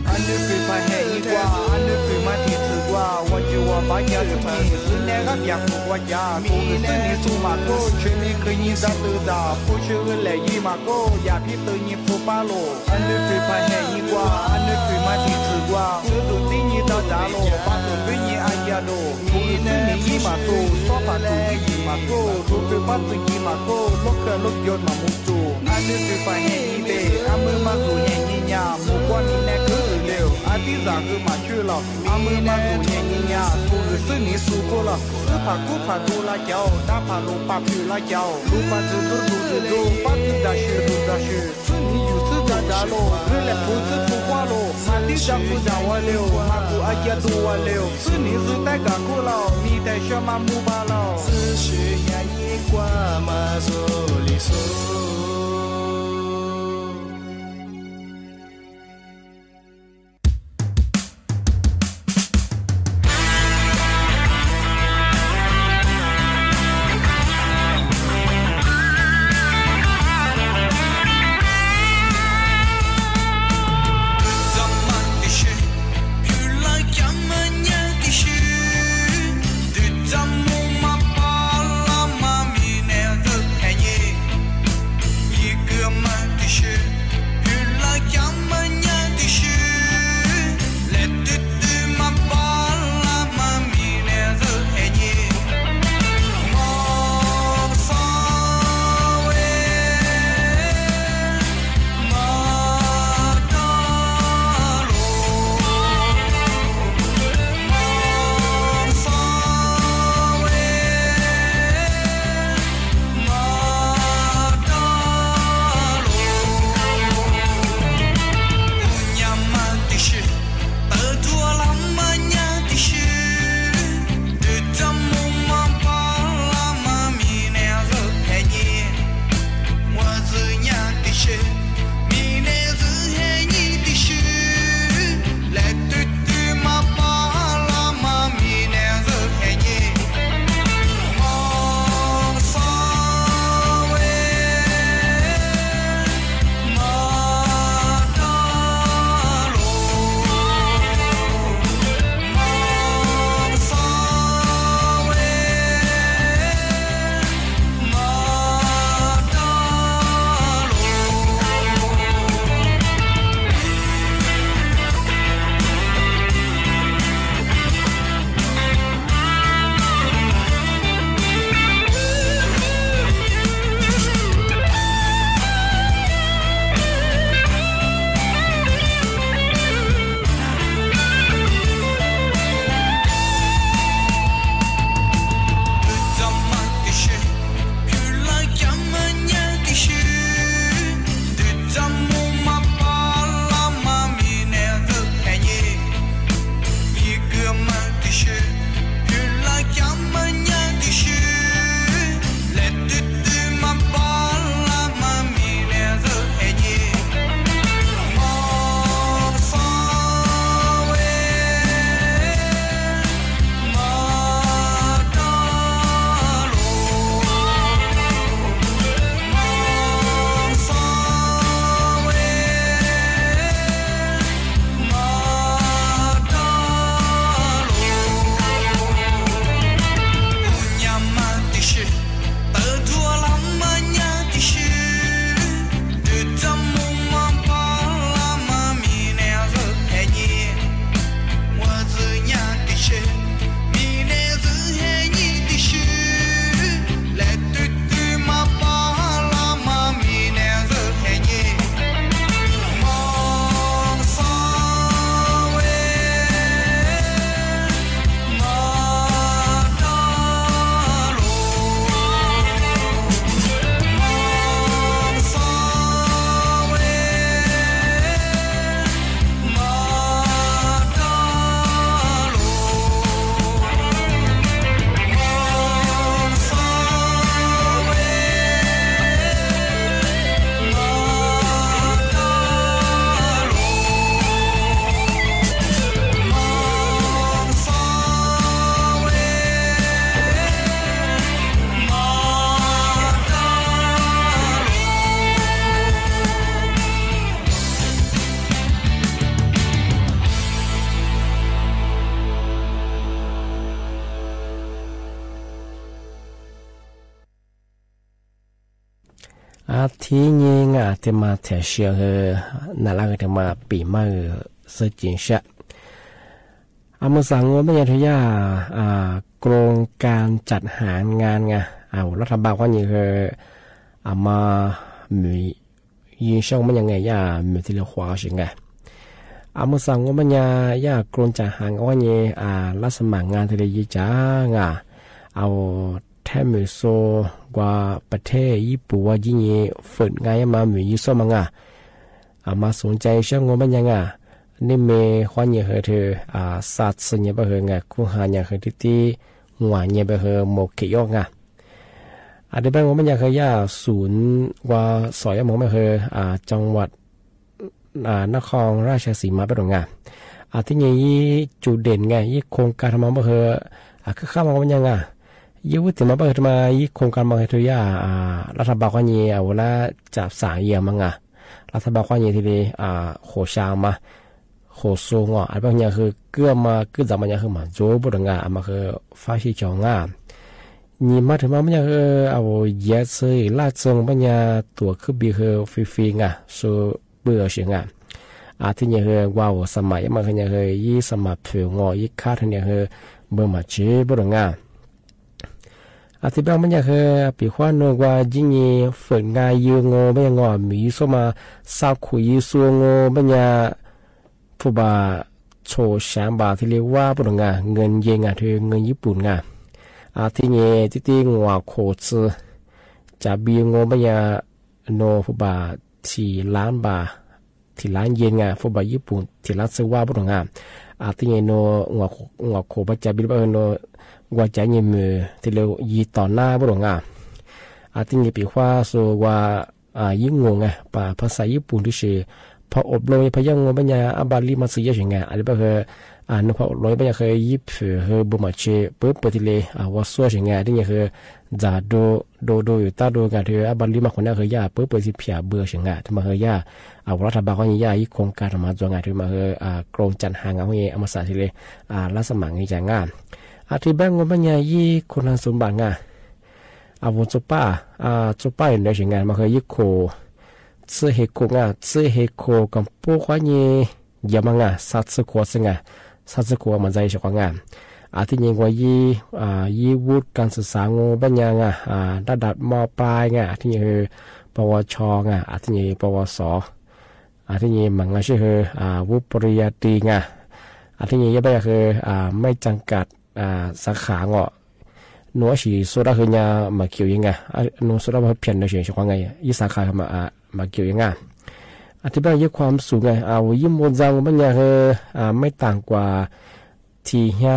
အနွေးထွေၣ်ဖးဟဲညိကွၢ်, အနွေးထွေၣ်မၤထံၣ်ထုးကွၢ်, ဝီၤစူၤဝီၤဘါကၢ်စုညိ, စုနဲဂၤဘျၣ်ကိၢ်ကွၢ်ကၢ်, ထိၣ်ဂုာ်စုနံၤဆူမၤကိၢ်, ဆၢမ့ၢ်ခဲညိဒၣ်တဒါ, ဖိဆၢဂ့ၤလဲၣ်ယံမၤကိၢ်, ယၣ်ဖံးတၢ်ညိဖိပၢ်လိာ်. အနွေးထွေၣ်ဖးဟဲညိကွၢ်, အနွေးထွေၣ်မၤထံၣ်ထုးကွၢ်, ဆၢဒိၣ်တ့ညိဒၣ်ဒါလိာ်, ဘါထိၣ်ပၢညိအယၤဒိၣ်, ထိၣ်ဂုာ်စုနံၤယံမၤစိာ်, စီၤဖးတူၣ်အံၣ်ပူၤမၤကိၢ်, လိာ်ဖုပၢ်သုးကံမၤကိၢ်, လီၢ်ခၢၣ်လီၢ်ကၠိမၤမူစိာ်. အနွေးထွေၣ်ဖးဟဲညိဘ့ၣ်, အမုၢ်မၤစူၤဟဲညိညါ, မိၢ်ကွၢ်မံနဲကဂုာ်လၢ, အတံၢ်စၢ်ဃုမၤဆူၣ်လီၤ. အမုၢ်မၤစူၤဟဲညိညါ, ထိၣ်ဂုာ်စုနံၤဆူကိၢ်လီၤ. စုဖးကူဖးဒိၣ်လၢကၠီ, တၢ်ဖးလိာ်ပာ်ဖုးလၢကၠီ, လိာ်ပာ်ဒုးဒိၣ်ဒိၣ်ဒုးဒိၣ်, ပၢ်သုးဒၣ်ဆှုၣ်ဒိၣ်ဒၣ်ဆှုၣ်, စုနံၤယူၢ်စုဒၣ်ဒါလိာ်, ဂုာ်လဲၣ်ဖိစုဖိခွါလိာ်, မၤတံၢ်တၢ်ဖုဒၣ်ဝဲလၢ, မၤကူအယဲၢ်ဒိၣ်ဝဲလၢ, စုနံၤစုတၢ်ဂၤကိၢ်လီၤ, မံထဲးဆှၢမၤမူဘၣ်လီၤ. စုဆှၢညါနံၤကွၢ်မၤစိလံစိ ထီၣ်ငါ တၢ်မၤထဲးရှဲၢ်ဟဲ နလၢ်ဟဲတၢ်မၤပ့ၤမၢ်အၢ သ့ၣ်ကၠ့ၣ်ရှၢၣ် အမုၢ်သးငို မ့ၢ်ညါထီၣ်ယၤ โครงการจัดหางาน ငါ အဝဲ รัฐบาลခွါညါဟဲ အမၤမုာ် ယံၤရှဲၣ် မ့ၢ်ညါ ယၤမုာ်တံၢ်လၢဃိးရှဲၣ် ငါ အမုၢ်သးငို မ့ၢ်ညါ ယၤ โครงการจัดหางาน ခွါညါ အလၢ်သမၣ်ငါတံၢ်လၢယံၤကၢ် ငါ အဝဲ ထဲးမုၢ်စိ ကွၢ် ประเทศญี่ปุ่น ဝဲဒ်ညါ ฝึกงาน ယဲမၤမုာ်ယံၤရှဲၣ်မး ငါ အမၤ สนใจရှဲၣ် ငို မ့ၢ်ညါ ငါ န့ၣ်မ့ၢ်ခွါညါဟဲထၢၣ် စးဆံညါဘၣ်ဟဲ ငါ ကူဟါညါဟဲတံၢ်တံၢ် ငွေညါဘၣ်ဟဲ မ့ၢ်က့ၤယီၢ် ငါ အဒိဘၣ် ငို မ့ၢ်ညါဟဲ ယၤ ศูนย์ ကွၢ် စီၤယဲမၤမ့ၢ်ဟဲ จังหวัด นครราชสีมา ဘၣ်ဒီး ငါ အထံၣ်ညါ ယံၤ จุดเด่น ငါ ယံၤ โครงการ တၢ်မၤဘၣ်ဟဲ အကခါမး မ့ၢ်ညါ ငါ ယံၤဝဲတံၢ်မၤဘၣ်ဟဲတၢ်မၤ ယံၤ โครงการ မၤဟဲထၢၣ်ယၤ รัฐบาลခွါညါ အဝဲလၢ จัดสรร ယဲမး ငါ รัฐบาลခွါညါတံၢ်လၢ ဃိးရှဲၣ်မး ဃိးစိ ငါ အဘၣ်ညါဟဲ ကုၢ်မၤ ကုၢ်ဒၣ်မၤညါဟဲ မၤဒိၣ်ဘၣ်ဒီး ငါ အမၤဟဲ ဖးရှံၣ်ကၠီ ငါ နံၣ်မးတံၢ်မး မ့ၢ်ညါဟဲ အဝဲ ယဲၢ်ဆံ လၢ်ဆံ မ့ၢ်ညါ ตั๋วเครื่องบินဟဲ ฟรีๆ ငါ ဆိ ပၢၢ်အီၤရှဲၣ် ငါ အထံၣ်ညါဟဲ ကွၢ် အဝဲ สมัคร ယဲမၤဟဲညါဟဲ ယံၤ สมัคร ဖုး ငါ ယံၤ ခါထၢၣ်ညါဟဲ ဘၢမၤဆ့ဘၣ်ဒီး ငါ အထံၣ်ဘၣ် မ့ၢ်ညါဟဲ ပံၤခွါနူၤ ကွၢ် ဒ်ညါ ฝึกงาน ယံၤ ငါ မ့ၢ်ညါ ငါ မုာ်ယံၤရှဲၣ်မး စးခူးယံၤရှဲၣ် ငါ မ့ၢ်ညါ ဖုဘၣ် ဆိးရှဲၣ်ဘၣ်တံၢ်လၢဝါဘၣ်ဒီး ငါ เงินเยน ငါ ထၢၣ် เงินญี่ปุ่น ငါ အထံၣ်ညါ တံၢ်တံၢ် ငွေခူးဆံ จ่ายบิล ငါ မ့ၢ်ညါ နူၤ ဖုဘၣ် ထံၣ်လါဘၣ် ထံၣ်လါယဲၢ် ငါ ဖုဘၣ် ญี่ปุ่น ထံၣ်လါဆံဝါဘၣ်ဒီး ငါ အထံၣ်ညါ နူၤ ငွေခူး ငွေခူး ဘၣ် จ่ายบิล ဘၣ်ဟဲ နူၤ ကွၢ် จ่าย ညါမုာ် တံၢ်လၢယံၤတီၢ်နါဘၣ်ဒီး ငါ အထံၣ်ညါ ပံၤခွါစိ ကွၢ် ယံၤ ငါ ငါ ပှၤ ภาษาญี่ปุ่น တံၢ်ရှဲၣ် ဖဲอบรม ဖဲယဲၢ် ငါ မ့ၢ်ညါ အဘၣ်လံမး ဆံယဲၢ်ရှဲၣ် ငါ အဒိဘၣ်ဟဲ နူၤ ဖဲอบรม မ့ၢ်ညါဟဲ ယံၤ ဖုး ဟဲ ဘၢမၤဆ့ ပၢပၢတံၢ်လၢ ဝါဆိၣ်ရှဲၣ် ငါ အထံၣ်ညါဟဲ ဒိၣ်ဒိၣ် ဒိၣ်ဒိၣ် ယိၤတၢ်ဒိၣ် ငါ ထၢၣ် အဘၣ်လံမး ခိၣ်နၢ်ဟဲ ယံၤ ပၢပၢတံၢ် ဖုး ဘၢရှဲၣ် ငါ တံၢ်မးဟဲ ယၤ အဝဲ รัฐบาลခွါညါ ယံၤ ယံၤ โครงการ တၢ်မၤဒိၣ် ငါ တံၢ်မးဟဲ โครงการจัดหางาน ခွါညါ အမၤစးတံၢ်လၢ အလၢ်သမၣ်ငါ ယံၤကၢ် ငါ အထံၣ်ဘၣ် ငါ မ့ၢ်ညါ ယံၤ คุณสมบัติ ငါ အဝဲ စီၤပၤ စီၤပၤ ယဲၢ်ရှဲၣ် ငါ မ့ၢ်ဟဲ ယံၤ ခူး ဆံဟ့ၣ်ခူး ငါ ဆံဟ့ၣ်ခူး ကပိာ်ခွါညါ ယဲၢ်မး ငါ စးဆံခူးဆံ ငါ စးဆံခူး မၤဒ်အံၤ ရှဲၣ် ခွါ ငါ အထံၣ်ညါ ကွၢ် ယံၤ ယံၤ วุฒิการศึกษา ငါ ဘၣ်ညါ ငါ ระดับ ม.ปลาย ငါ အထံၣ်ညါဟဲ ปวช ငါ အထံၣ်ညါ ปวส အထံၣ်ညါ မၤငါရှ့ၣ်ဟဲ วุฒิปริญญาตรี ငါ အထံၣ်ညါ ယဲၢ်ဘၣ်ညါဟဲ ไม่จำกัด สาขา ငါ နူၤ အဟံၣ် ဆိဒၣ်ဟဲညါ မၤက့ၤယဲၢ် ငါ နူၤ ဆိဒၣ်ဘၣ်ဟဲ ဖဲန့ၣ်ရှဲၣ် ရှဲၣ် ခွါ ငါ ယံၤ สาขา မၤ မၤက့ၤယဲၢ် ငါ အထံၣ်ဘၣ် ယံၤ ความสูง ငါ အဝဲ ယံၤ မူၤစၢ် မ့ၢ်ညါဟဲ ไม่ต่ำกว่า ထံၣ်ဟါ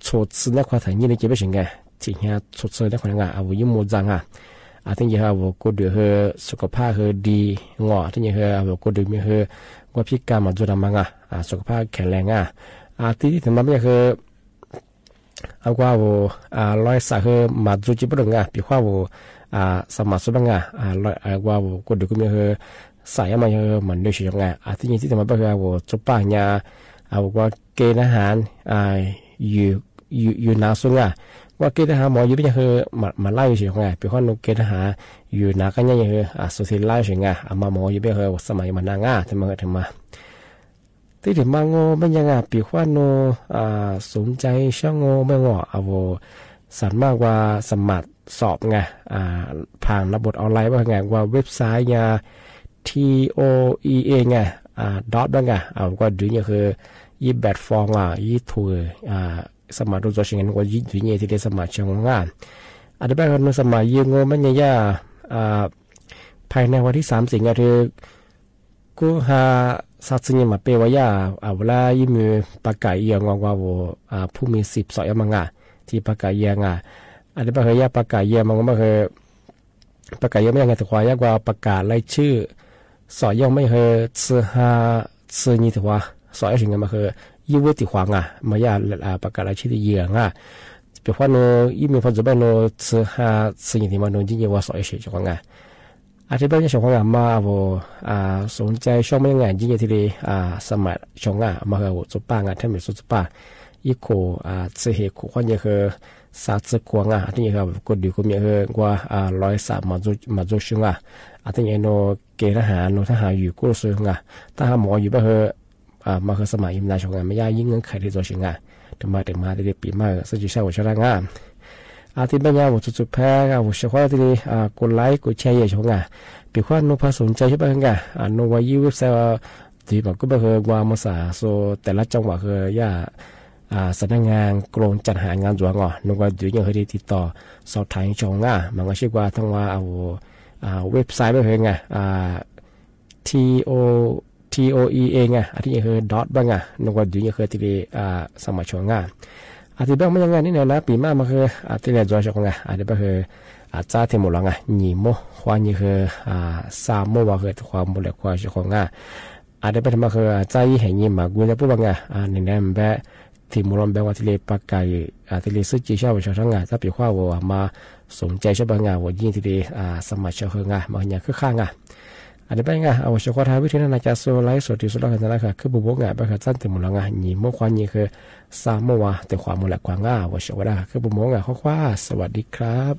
ဆိးဆံ နၢ်ခွါ ထၢၣ်ညါ န့ၣ် ကဲဘၣ်ရှဲၣ် ငါ ထံၣ်ဟါ ဆိးဆံ နၢ်ခွါ ငါ အဝဲ ယံၤ မူၤစၢ် ငါ အထံၣ်ညါဟဲ အဝဲ ကိးဒုးဟဲ สุขภาพ ဟဲဒံ ငါ အထံၣ်ညါဟဲ အဝဲ ကိးဒုးမ့ၢ်ဟဲ ကွၢ် ဖံးကါ မၤဒိၣ်တၢ်မၤ ငါ สุขภาพแข็งแรง ငါ အထံၣ်တံၢ်မး မ့ၢ်ညါဟဲ အကွၢ်ဝဲ လီၤစးဟဲ မၤဒိၣ်က့ၤဘၣ်ဒီး ငါ ပံၤခွါဝဲ สมัคร ဆိဘၣ် ငါ အကွၢ်ဝဲ ကိးဒုးကမ့ၢ်ဟဲ စးယဲၢ်မး ယဲၢ်ဟဲ မၤနၢၤရှဲၣ် ငါ အထံၣ်ညါ တံၢ်တံၢ်မး ဘၣ်ဟဲ အဝဲ စီၤပၤ ညါ အဝဲ ကွၢ် เกณฑ์ทหาร ယိၤ ယိၤနါဆိ ငါ ကွၢ် เกณฑ์ทหาร မ့ၢ်ယိၤ ဘၣ်ညါဟဲ မၤလါယဲၢ်ရှဲၣ် ငါ ပံၤခွါနူၤ เกณฑ์ทหาร ယိၤနါ ကညါ ယဲၢ်ဟဲ အဆိ ထံၣ်လါရှဲၣ် ငါ အမၤ မ့ၢ်ယိၤ ဘၣ်ဟဲ ဝဲ สมัคร ယဲၢ်မး နၤ ငါ တံၢ်မးဟဲ တံၢ်မး တံၢ်တံၢ်မး ငါ မ့ၢ်ညါ ငါ ပံၤခွါနူၤ สนใจရှဲၣ် ငါ မ့ၢ်ညါ အဝဲ สามารถ ကွၢ် สมัครสอบ ငါ ผ่านระบบออนไลน์ ဘၣ် ငါ ကွၢ် เว็บไซต์ ညါ ที โอ อี เอ ငါ dot ဘၣ် ငါ အဝဲ ကွၢ် ဒုးညါဟဲ ယံၤ แบบฟอร์ม ငါ ယံၤ ถูก สมัคร ဒိၣ်ဒိၣ်ရှဲၣ် ငါ ကွၢ် ယံၤ ဒုးညါ တံၢ်လၢ สมัครရှဲၣ် ငါ အဒိဘၣ်ဟဲ နူၤ สมัครယိၤ ငါ မ့ၢ်ညါ ယဲၢ် ภายในวันที่สามสิบ ငါ ထၢၣ် ကူဟါ စးဆံ ညါ မၤပ့ၤဝဲ ယဲၢ် အဝဲလၢ ယံၤမုာ် ประกาศ ယဲၢ် ငါ ကွၢ်ဝဲ ผู้มีสิทธิ์สอบ ယဲၢ်မး ငါ ထံၣ် ประกาศ ယဲၢ် ငါ အဒိဘၣ်ဟဲ ယဲၢ် ประกาศ ယဲၢ်မး ငါ မ့ၢ်ဟဲ ประกาศ ယဲၢ် မ့ၢ်ညါ တခွါ ယဲၢ် ကွၢ် ประกาศรายชื่อสอบ ယဲၢ် မ့ၢ်ဟဲ ဆံဟါ ဆံနံၤ တခွါ စးယဲၢ်ရှဲၣ် ငါ မ့ၢ်ဟဲ ယံၤဝဲတံၢ်ခွါ ငါ မ့ၢ်ယဲၢ် ประกาศรายชื่อ တယဲၢ် ငါ ပံၤခွါနူၤ ယံၤမုာ် ဖးဒိၣ်ဘၣ် နူၤ ဆံဟါ ဆံနံၤ တံၢ်မး နူၤ ဒ်ညါဝဲ စးယဲၢ်ရှဲၣ် ကွၢ် ငါ အထံၣ်ဘၣ် ယဲၢ်ရှဲၣ် ကွၢ် ငါ မ့ၢ်အဝဲ สนใจရှဲၣ် မ့ၢ်ညါ ဒ်ညါ တံၢ်လၢ สมัครရှဲၣ် ငါ မ့ၢ်ဟဲ အဝဲ စီၤပၤ ငါ ထဲးမုၢ်စိ စီၤပၤ ယံၤ ခူး ဆံဟ့ၣ်ခူး ခွါညါဟဲ စးဆံခူး ငါ အထံၣ်ညါဟဲ အဝဲ ကိးဒုးကမ့ၢ်ဟဲ ကွၢ် လီၤစး မၤဒိၣ်ရှဲၣ် ငါ အါ တၢ်ညိၣ် หน่วยเกณฑ์ทหาร หน่วยทหารอยู่กู้รู้สึก เฮา ถ้าหากหมออยู่บ่าเฮา อ่า มาเฮาสมัคร อีกนานเชียวเฮา ไม่ยาก ยิ่งเงื่อนไขดีจังเชียวเฮา แต่มา แต่มา ที่ได้ปี๋ใหม่ ซึ่งจะใช้หัวเชื้อได้เฮา อาทิตย์บ่ายเฮา หัวสุดๆ แพ้ หัวเชื้อคว้าที่ได้ อ่า กดไลก์ กดแชร์ เยอะเชียวเฮา ปี๋คว้า หน่วยพอสนใจใช่บ่าเฮา อ่า หน่วยว่ายี่เว็บไซต์ว่า ถือบ่ากู้บ่าเฮา ว่ามาสาโซ แต่ละจังหวัดเฮา อย่า อ่า สำนักงานกรมจัดหางานหลวงอ๋อ หน่วยว่าดูยังเฮาได้ติดต่อ สอบถามเชียวเฮา มันก็ชื่อว่าทั้งว่าเอา อ่า เว็บไซต์บ่าเฮา อ่า ที โอ ที โอ อี เองอ่ะ อาทิตย์นี้เฮา ดอท บ่าเฮา หน่วยว่าดูยังเฮาที่ได้ อ่า สมัครเชียวเฮา อาทิตย์บ่ายมายังเฮานี่นะ ปี๋หน้ามาเฮา อ่า ที่ได้จัวเชียวเฮา อาทิตย์บ่ายเฮา อ่า จ้าที่หมู่หลวงอ่ะ หยี่โมงคว้านี่เฮา อ่า สามโมงว่าเฮา ที่ความบุญและความเชียวเฮา อาทิตย์บ่ายมาเฮา อ่า จ้ายี่แห่งยี่มากู้จะพูดบ่าเฮา อ่า นี่นะ แบบ ที่หมู่หลวงแบบว่าที่ได้ประกาศ อ่า ที่ได้ซื้อจีเช่าเช่าทั้งเฮา ถ้าปี๋คว้าว่ามาสนใจใช่บ่าเฮา ว่ายิ่งที่ได้ อ่า สมัครเชียวเฮา มาเฮาเนี่ยคือข้างเฮา อาทิตย์บ่ายเฮา เอาเชียวคว้าท้ายวิธีนั้นนะ จะโซไลฟ์สดที่สุดแล้วกันนะครับ คือบุบงเฮา บ่าเฮา จ้าที่หมู่หลวงเฮา หยี่โมงคว้านี่เฮา สามโมงว่า ที่ความบุญและความเฮา เอาเชียวคว้าได้ครับ คือบุบงเฮา คว้า สวัสดีครับ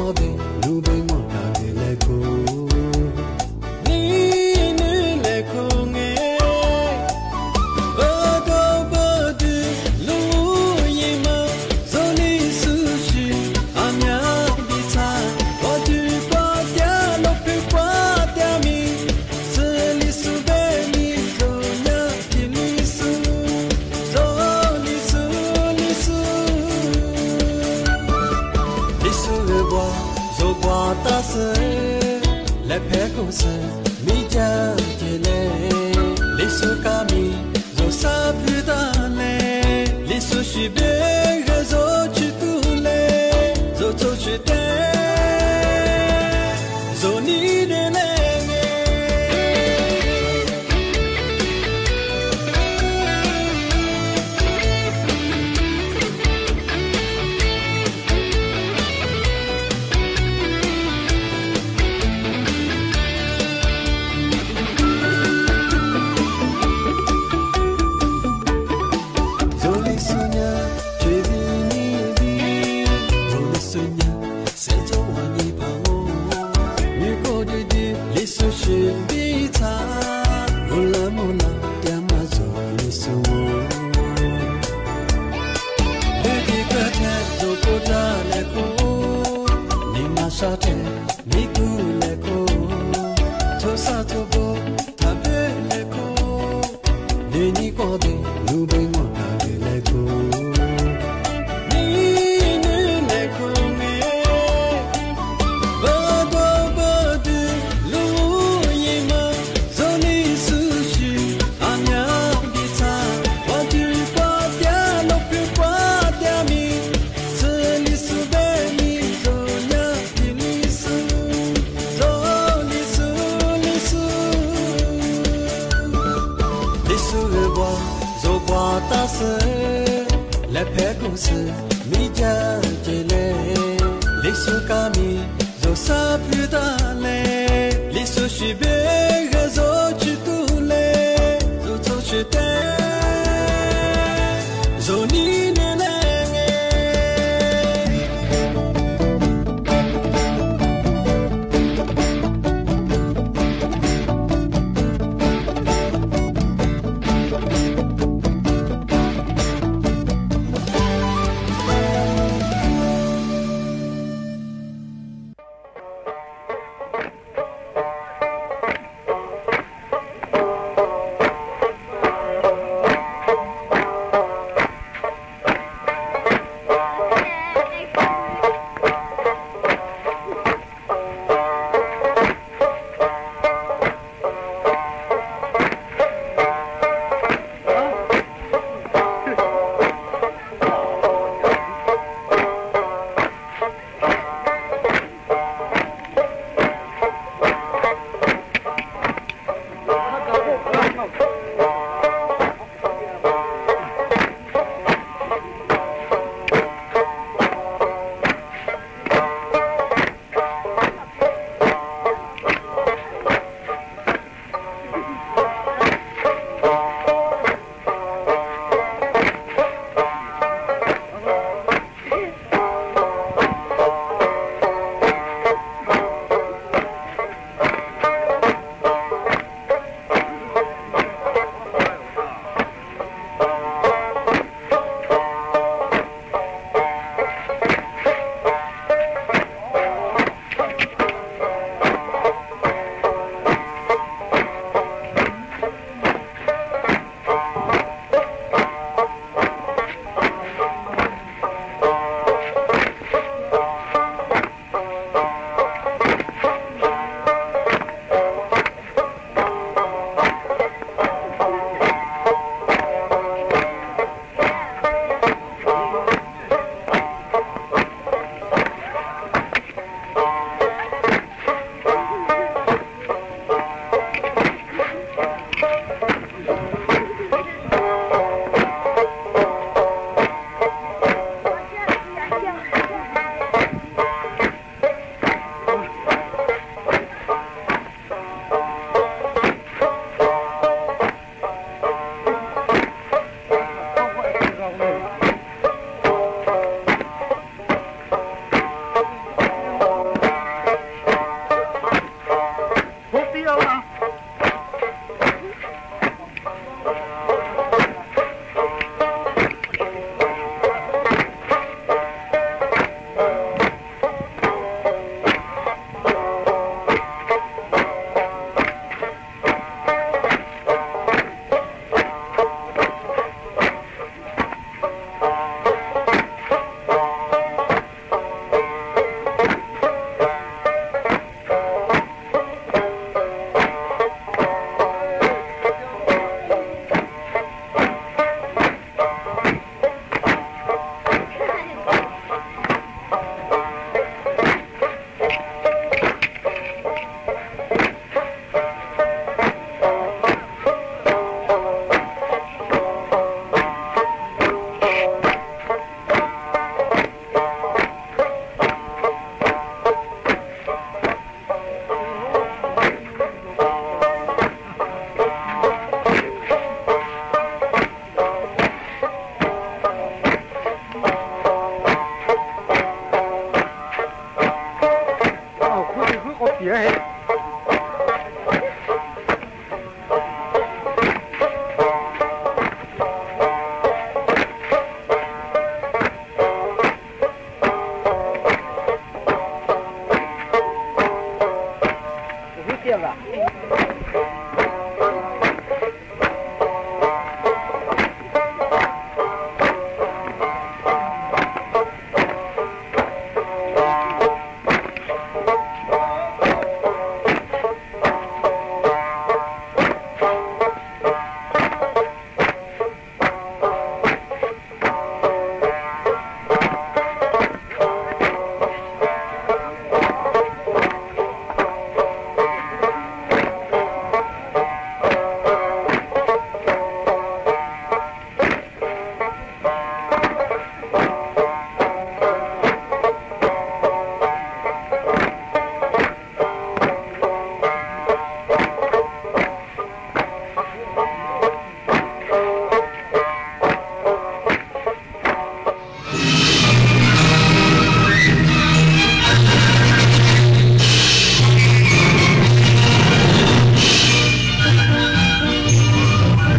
ဘၣ်လူၤဘၣ်မီၢ်တၢ်ဒုးလဲၤခိၣ် နံၤနုၤလဲၤခိၣ်ငဲ ပဒိၣ်ပဒုး လူၤယံၤမး စီၤလံာ်စီဆှံ အမါဘံၣ်ဆၣ် ပှၤဒုးပှၤတဲ လီၤဖုပှၤတဲမံၤ စီၤလံာ်စီဘဲမံၤ စီၤညါက့ၤလံာ်စီ စီၤလံာ်စီ လံာ်စီ လံာ်စီဂ့ၤဘှါ စီၤပှၤတၢ်စၢၤ လဲၤဖဲခိၣ်စၢၤ မံကၢ်က့ၤလဲၣ် လံာ်စီကါမံၤ စီၤစၢ်ဖုတၢ်လဲၣ် လံာ်စီဆှံဘ့ၣ်ဂဲၤ စီၤဆှံတူၢ်လဲၣ် စီၤစိဆှံတဲ စီၤနံၤဒုးလဲၤငဲ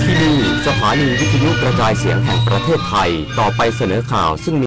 ที่นี่สถานีวิทยุกระจายเสียงแห่งประเทศไทย ต่อไปเสนอข่าวซึ่งมี